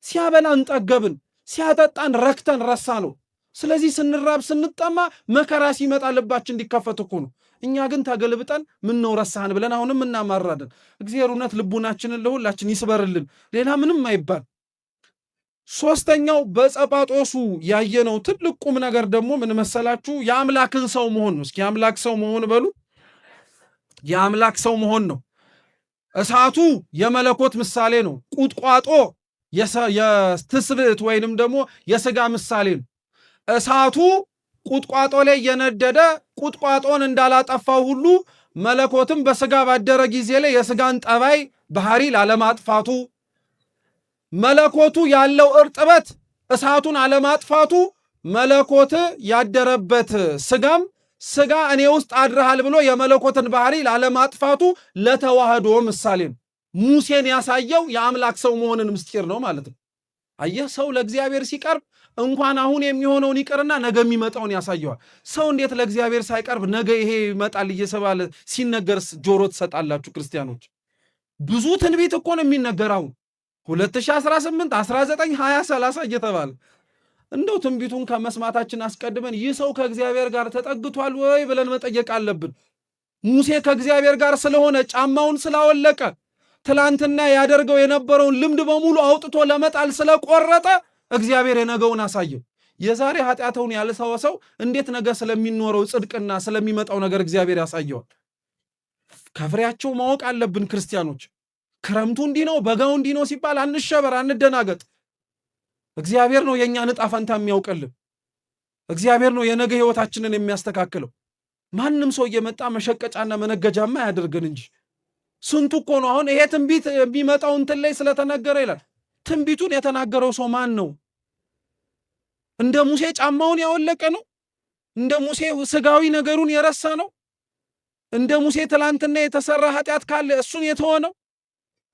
ሲያበላን ጠገብን፣ ሲያጠጣን ረክተን ረሳ ነው። ስለዚህ ስንራብ ስንጠማ መከራ ሲመጣ ልባችን እንዲከፈት እኮ ነው። እኛ ግን ተገልብጠን ምን ነው ረሳህን ብለን አሁንም እናማራለን። እግዚአብሔር እውነት ልቡናችንን ለሁላችን ይስበርልን። ሌላ ምንም አይባል። ሶስተኛው በዕፀ ያየነው ትልቅ ቁም ነገር ደግሞ ምን መሰላችሁ? የአምላክን ሰው መሆን ነው። እስኪ የአምላክ ሰው መሆን በሉ። የአምላክ ሰው መሆን ነው። እሳቱ የመለኮት ምሳሌ ነው። ቁጥቋጦ የትስብእት ወይንም ደግሞ የስጋ ምሳሌ ነው። እሳቱ ቁጥቋጦ ላይ የነደደ ቁጥቋጦን እንዳላጠፋው ሁሉ መለኮትም በስጋ ባደረ ጊዜ ላይ የስጋን ጠባይ ባህሪ ላለማጥፋቱ፣ መለኮቱ ያለው እርጥበት እሳቱን አለማጥፋቱ፣ መለኮት ያደረበት ስጋም ስጋ እኔ ውስጥ አድረሃል ብሎ የመለኮትን ባህሪ ላለማጥፋቱ ለተዋህዶ ምሳሌ ነው። ሙሴን ያሳየው የአምላክ ሰው መሆንን ምስጢር ነው ማለት ነው። አየህ፣ ሰው ለእግዚአብሔር ሲቀርብ እንኳን አሁን የሚሆነውን ይቅርና ነገ የሚመጣውን ያሳየዋል። ሰው እንዴት ለእግዚአብሔር ሳይቀርብ ነገ ይሄ ይመጣል እየተባለ ሲነገር ጆሮ ትሰጣላችሁ? ክርስቲያኖች፣ ብዙ ትንቢት እኮ ነው የሚነገረው 2018፣ 19፣ 20፣ 30 እየተባለ። እንደው ትንቢቱን ከመስማታችን አስቀድመን ይህ ሰው ከእግዚአብሔር ጋር ተጠግቷል ወይ ብለን መጠየቅ አለብን። ሙሴ ከእግዚአብሔር ጋር ስለሆነ፣ ጫማውን ስላወለቀ፣ ትላንትና ያደርገው የነበረውን ልምድ በሙሉ አውጥቶ ለመጣል ስለቆረጠ እግዚአብሔር የነገውን አሳየው። የዛሬ ኃጢአተውን ያልተወ ሰው እንዴት ነገ ስለሚኖረው ጽድቅና ስለሚመጣው ነገር እግዚአብሔር ያሳየዋል? ከፍሬያቸው ማወቅ አለብን ክርስቲያኖች። ክረምቱ እንዲህ ነው፣ በጋው እንዲህ ነው ሲባል አንሸበር፣ አንደናገጥ። እግዚአብሔር ነው የእኛን ዕጣ ፈንታ የሚያውቅልን። እግዚአብሔር ነው የነገ ሕይወታችንን የሚያስተካክለው። ማንም ሰው እየመጣ መሸቀጫና መነገጃማ አያደርገን እንጂ ስንቱ እኮ ነው አሁን ይሄ ትንቢት የሚመጣው እንትን ላይ ስለተነገረ ይላል። ትንቢቱን የተናገረው ሰው ማን ነው? እንደ ሙሴ ጫማውን ያወለቀ ነው? እንደ ሙሴ ስጋዊ ነገሩን የረሳ ነው? እንደ ሙሴ ትላንትና የተሰራ ኃጢአት ካለ እሱን የተወ ነው?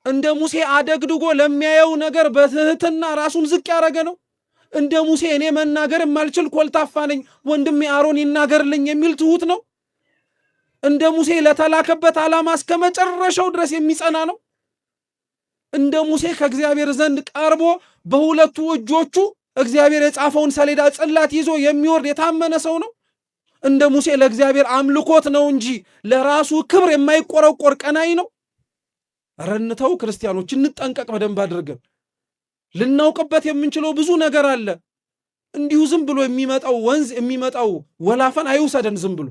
እንደ ሙሴ አደግድጎ ለሚያየው ነገር በትህትና ራሱን ዝቅ ያደረገ ነው? እንደ ሙሴ እኔ መናገር የማልችል ኮልታፋ ነኝ፣ ወንድሜ አሮን ይናገርልኝ የሚል ትሁት ነው? እንደ ሙሴ ለተላከበት ዓላማ እስከ መጨረሻው ድረስ የሚጸና ነው? እንደ ሙሴ ከእግዚአብሔር ዘንድ ቀርቦ በሁለቱ እጆቹ እግዚአብሔር የጻፈውን ሰሌዳ ጽላት ይዞ የሚወርድ የታመነ ሰው ነው? እንደ ሙሴ ለእግዚአብሔር አምልኮት ነው እንጂ ለራሱ ክብር የማይቆረቆር ቀናኢ ነው? ኧረ እንተው ክርስቲያኖች፣ እንጠንቀቅ በደንብ አድርገን። ልናውቅበት የምንችለው ብዙ ነገር አለ። እንዲሁ ዝም ብሎ የሚመጣው ወንዝ የሚመጣው ወላፈን አይውሰደን። ዝም ብሎ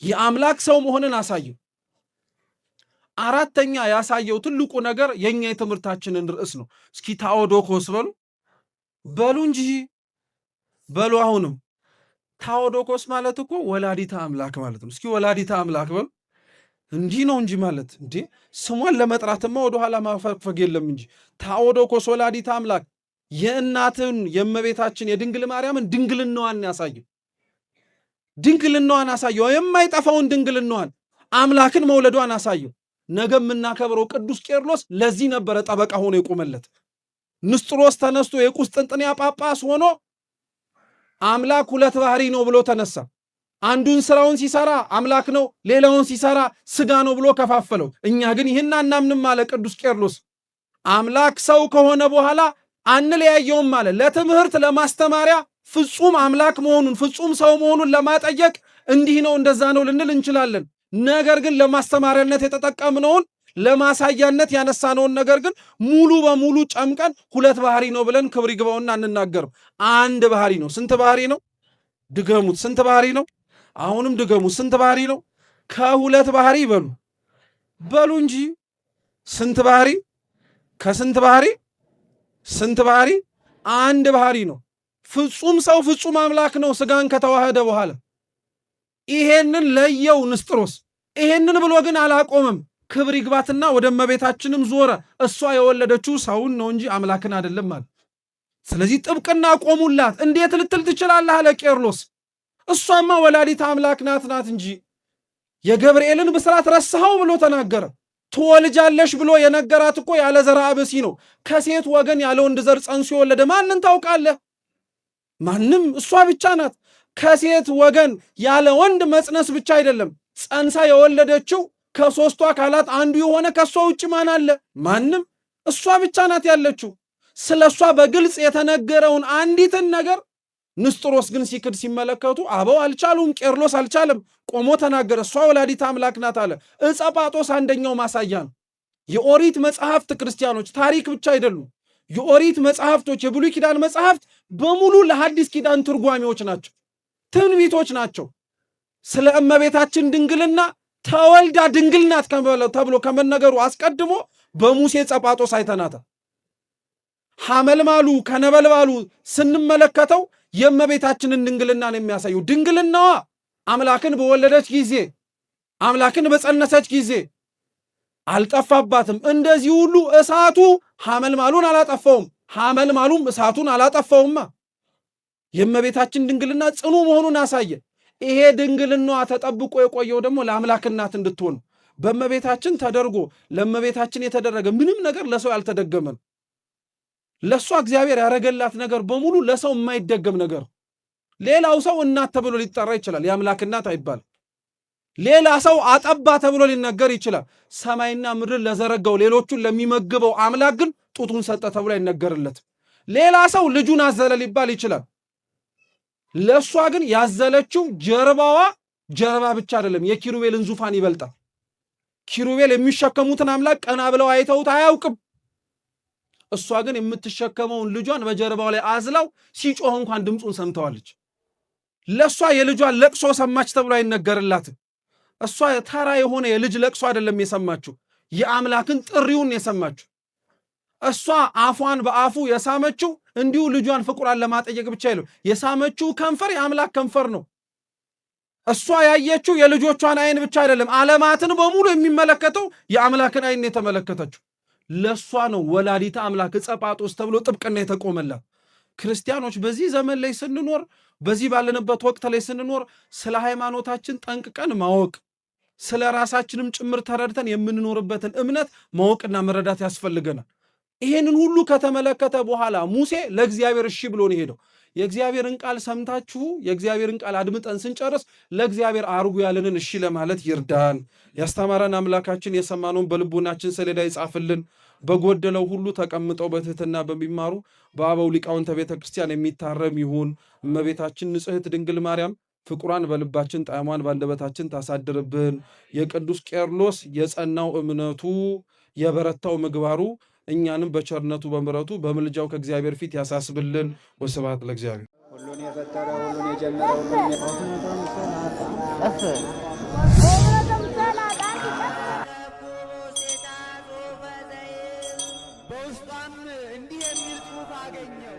የአምላክ ሰው መሆንን አሳየው። አራተኛ ያሳየው ትልቁ ነገር የኛ የትምህርታችንን ርዕስ ነው። እስኪ ታኦዶኮስ በሉ በሉ እንጂ በሉ። አሁንም ታኦዶኮስ ማለት እኮ ወላዲተ አምላክ ማለት ነው። እስኪ ወላዲተ አምላክ በሉ። እንዲህ ነው እንጂ ማለት እንዴ፣ ስሟን ለመጥራትማ ወደኋላ ማፈግፈግ የለም እንጂ። ታኦዶኮስ ወላዲተ አምላክ የእናትን የእመቤታችን የድንግል ማርያምን ድንግልናዋን ያሳየው። ድንግልናዋን አሳየው። የማይጠፋውን ድንግልናዋን አምላክን መውለዷን አሳየው። ነገ የምናከብረው ቅዱስ ቄርሎስ ለዚህ ነበረ ጠበቃ ሆኖ የቆመለት። ንስጥሮስ ተነስቶ የቁስጥንጥንያ ጳጳስ ሆኖ አምላክ ሁለት ባህሪ ነው ብሎ ተነሳ። አንዱን ስራውን ሲሰራ አምላክ ነው፣ ሌላውን ሲሰራ ስጋ ነው ብሎ ከፋፈለው። እኛ ግን ይህን አናምንም አለ ቅዱስ ቄርሎስ። አምላክ ሰው ከሆነ በኋላ አንለያየውም አለ። ለትምህርት ለማስተማሪያ ፍጹም አምላክ መሆኑን ፍጹም ሰው መሆኑን ለማጠየቅ እንዲህ ነው እንደዛ ነው ልንል እንችላለን። ነገር ግን ለማስተማሪያነት የተጠቀምነውን ለማሳያነት ያነሳነውን ነገር ግን ሙሉ በሙሉ ጨምቀን ሁለት ባህሪ ነው ብለን ክብር ይግባውና አንናገርም። አንድ ባህሪ ነው። ስንት ባህሪ ነው? ድገሙት። ስንት ባህሪ ነው? አሁንም ድገሙት። ስንት ባህሪ ነው? ከሁለት ባህሪ በሉ በሉ እንጂ ስንት ባህሪ? ከስንት ባህሪ? ስንት ባህሪ? አንድ ባህሪ ነው። ፍጹም ሰው ፍጹም አምላክ ነው ስጋን ከተዋህደ በኋላ። ይሄንን ለየው ንስጥሮስ። ይሄንን ብሎ ግን አላቆምም። ክብር ይግባትና ወደ እመቤታችንም ዞረ። እሷ የወለደችው ሰውን ነው እንጂ አምላክን አይደለም አለ። ስለዚህ ጥብቅና ቆሙላት። እንዴት ልትል ትችላለህ አለ ቄርሎስ። እሷማ ወላዲተ አምላክ ናት ናት እንጂ የገብርኤልን ብስራት ረሳኸው ብሎ ተናገረ። ትወልጃለሽ ብሎ የነገራት እኮ ያለ ዘርአ ብእሲ ነው። ከሴት ወገን ያለ ወንድ ዘር ጸንሶ የወለደ ማንን ታውቃለህ? ማንም፣ እሷ ብቻ ናት። ከሴት ወገን ያለ ወንድ መጽነስ ብቻ አይደለም፣ ጸንሳ የወለደችው ከሶስቱ አካላት አንዱ የሆነ ከእሷ ውጭ ማን አለ? ማንም። እሷ ብቻ ናት ያለችው። ስለ እሷ በግልጽ የተነገረውን አንዲትን ነገር ንስጥሮስ ግን ሲክድ ሲመለከቱ አበው አልቻሉም። ቄርሎስ አልቻለም፣ ቆሞ ተናገረ። እሷ ወላዲተ አምላክ ናት አለ። ዕፀ ጳጦስ አንደኛው ማሳያ ነው። የኦሪት መጽሐፍት ክርስቲያኖች ታሪክ ብቻ አይደሉም። የኦሪት መጽሐፍቶች የብሉይ ኪዳን መጽሐፍት በሙሉ ለሐዲስ ኪዳን ትርጓሜዎች ናቸው፣ ትንቢቶች ናቸው። ስለ እመቤታችን ድንግልና ተወልዳ ድንግል ናት ተብሎ ከመነገሩ አስቀድሞ በሙሴ ዕፀ ጳጦስ አይተናታል። ሐመልማሉ ከነበልባሉ ስንመለከተው የእመቤታችንን ድንግልናን የሚያሳየው ድንግልናዋ አምላክን በወለደች ጊዜ አምላክን በጸነሰች ጊዜ አልጠፋባትም። እንደዚህ ሁሉ እሳቱ ሐመልማሉን አላጠፋውም፣ ሐመልማሉም እሳቱን አላጠፋውማ። የእመቤታችን ድንግልና ጽኑ መሆኑን አሳየ። ይሄ ድንግልናዋ ተጠብቆ የቆየው ደግሞ ለአምላክ እናት እንድትሆን በእመቤታችን ተደርጎ ለእመቤታችን የተደረገ ምንም ነገር ለሰው ያልተደገመ ነው። ለእሷ እግዚአብሔር ያደረገላት ነገር በሙሉ ለሰው የማይደገም ነገር። ሌላው ሰው እናት ተብሎ ሊጠራ ይችላል፣ የአምላክ እናት አይባልም። ሌላ ሰው አጠባ ተብሎ ሊነገር ይችላል። ሰማይና ምድርን ለዘረጋው ሌሎቹን ለሚመግበው አምላክ ግን ጡቱን ሰጠ ተብሎ አይነገርለትም። ሌላ ሰው ልጁን አዘለ ሊባል ይችላል። ለእሷ ግን ያዘለችው ጀርባዋ ጀርባ ብቻ አይደለም፣ የኪሩቤልን ዙፋን ይበልጣል። ኪሩቤል የሚሸከሙትን አምላክ ቀና ብለው አይተውት አያውቅም። እሷ ግን የምትሸከመውን ልጇን በጀርባው ላይ አዝላው ሲጮህ እንኳን ድምፁን ሰምተዋለች። ለእሷ የልጇን ለቅሶ ሰማች ተብሎ አይነገርላትም። እሷ ተራ የሆነ የልጅ ለቅሶ አይደለም የሰማችው፣ የአምላክን ጥሪውን የሰማችው። እሷ አፏን በአፉ የሳመችው እንዲሁ ልጇን ፍቁሯን ለማጠየቅ ብቻ አይደለም። የሳመችው ከንፈር የአምላክ ከንፈር ነው። እሷ ያየችው የልጆቿን አይን ብቻ አይደለም፣ ዓለማትን በሙሉ የሚመለከተው የአምላክን አይን የተመለከተችው። ለእሷ ነው ወላዲተ አምላክ ዕፀ ጳጦስ ተብሎ ጥብቅና የተቆመላት። ክርስቲያኖች በዚህ ዘመን ላይ ስንኖር፣ በዚህ ባለንበት ወቅት ላይ ስንኖር ስለ ሃይማኖታችን ጠንቅቀን ማወቅ፣ ስለ ራሳችንም ጭምር ተረድተን የምንኖርበትን እምነት ማወቅና መረዳት ያስፈልገናል። ይሄንን ሁሉ ከተመለከተ በኋላ ሙሴ ለእግዚአብሔር እሺ ብሎ ነው የሄደው። የእግዚአብሔርን ቃል ሰምታችሁ የእግዚአብሔርን ቃል አድምጠን ስንጨርስ ለእግዚአብሔር አርጉ ያለንን እሺ ለማለት ይርዳን። ያስተማረን አምላካችን የሰማነውን በልቡናችን ሰሌዳ ይጻፍልን። በጎደለው ሁሉ ተቀምጠው በትህትና በሚማሩ በአበው ሊቃውንተ ቤተ ክርስቲያን የሚታረም ይሁን። እመቤታችን ንጽሕት ድንግል ማርያም ፍቅሯን በልባችን ጣዕሟን በአንደበታችን ታሳድርብን። የቅዱስ ቄርሎስ የጸናው እምነቱ የበረታው ምግባሩ እኛንም በቸርነቱ በምሕረቱ በምልጃው ከእግዚአብሔር ፊት ያሳስብልን። ወስብሐት ለእግዚአብሔር። ሁሉን የፈጠረ ሁሉን የጀመረ ሁሉን በውስጧም እንዲህ የሚል ጽሑፍ አገኘው።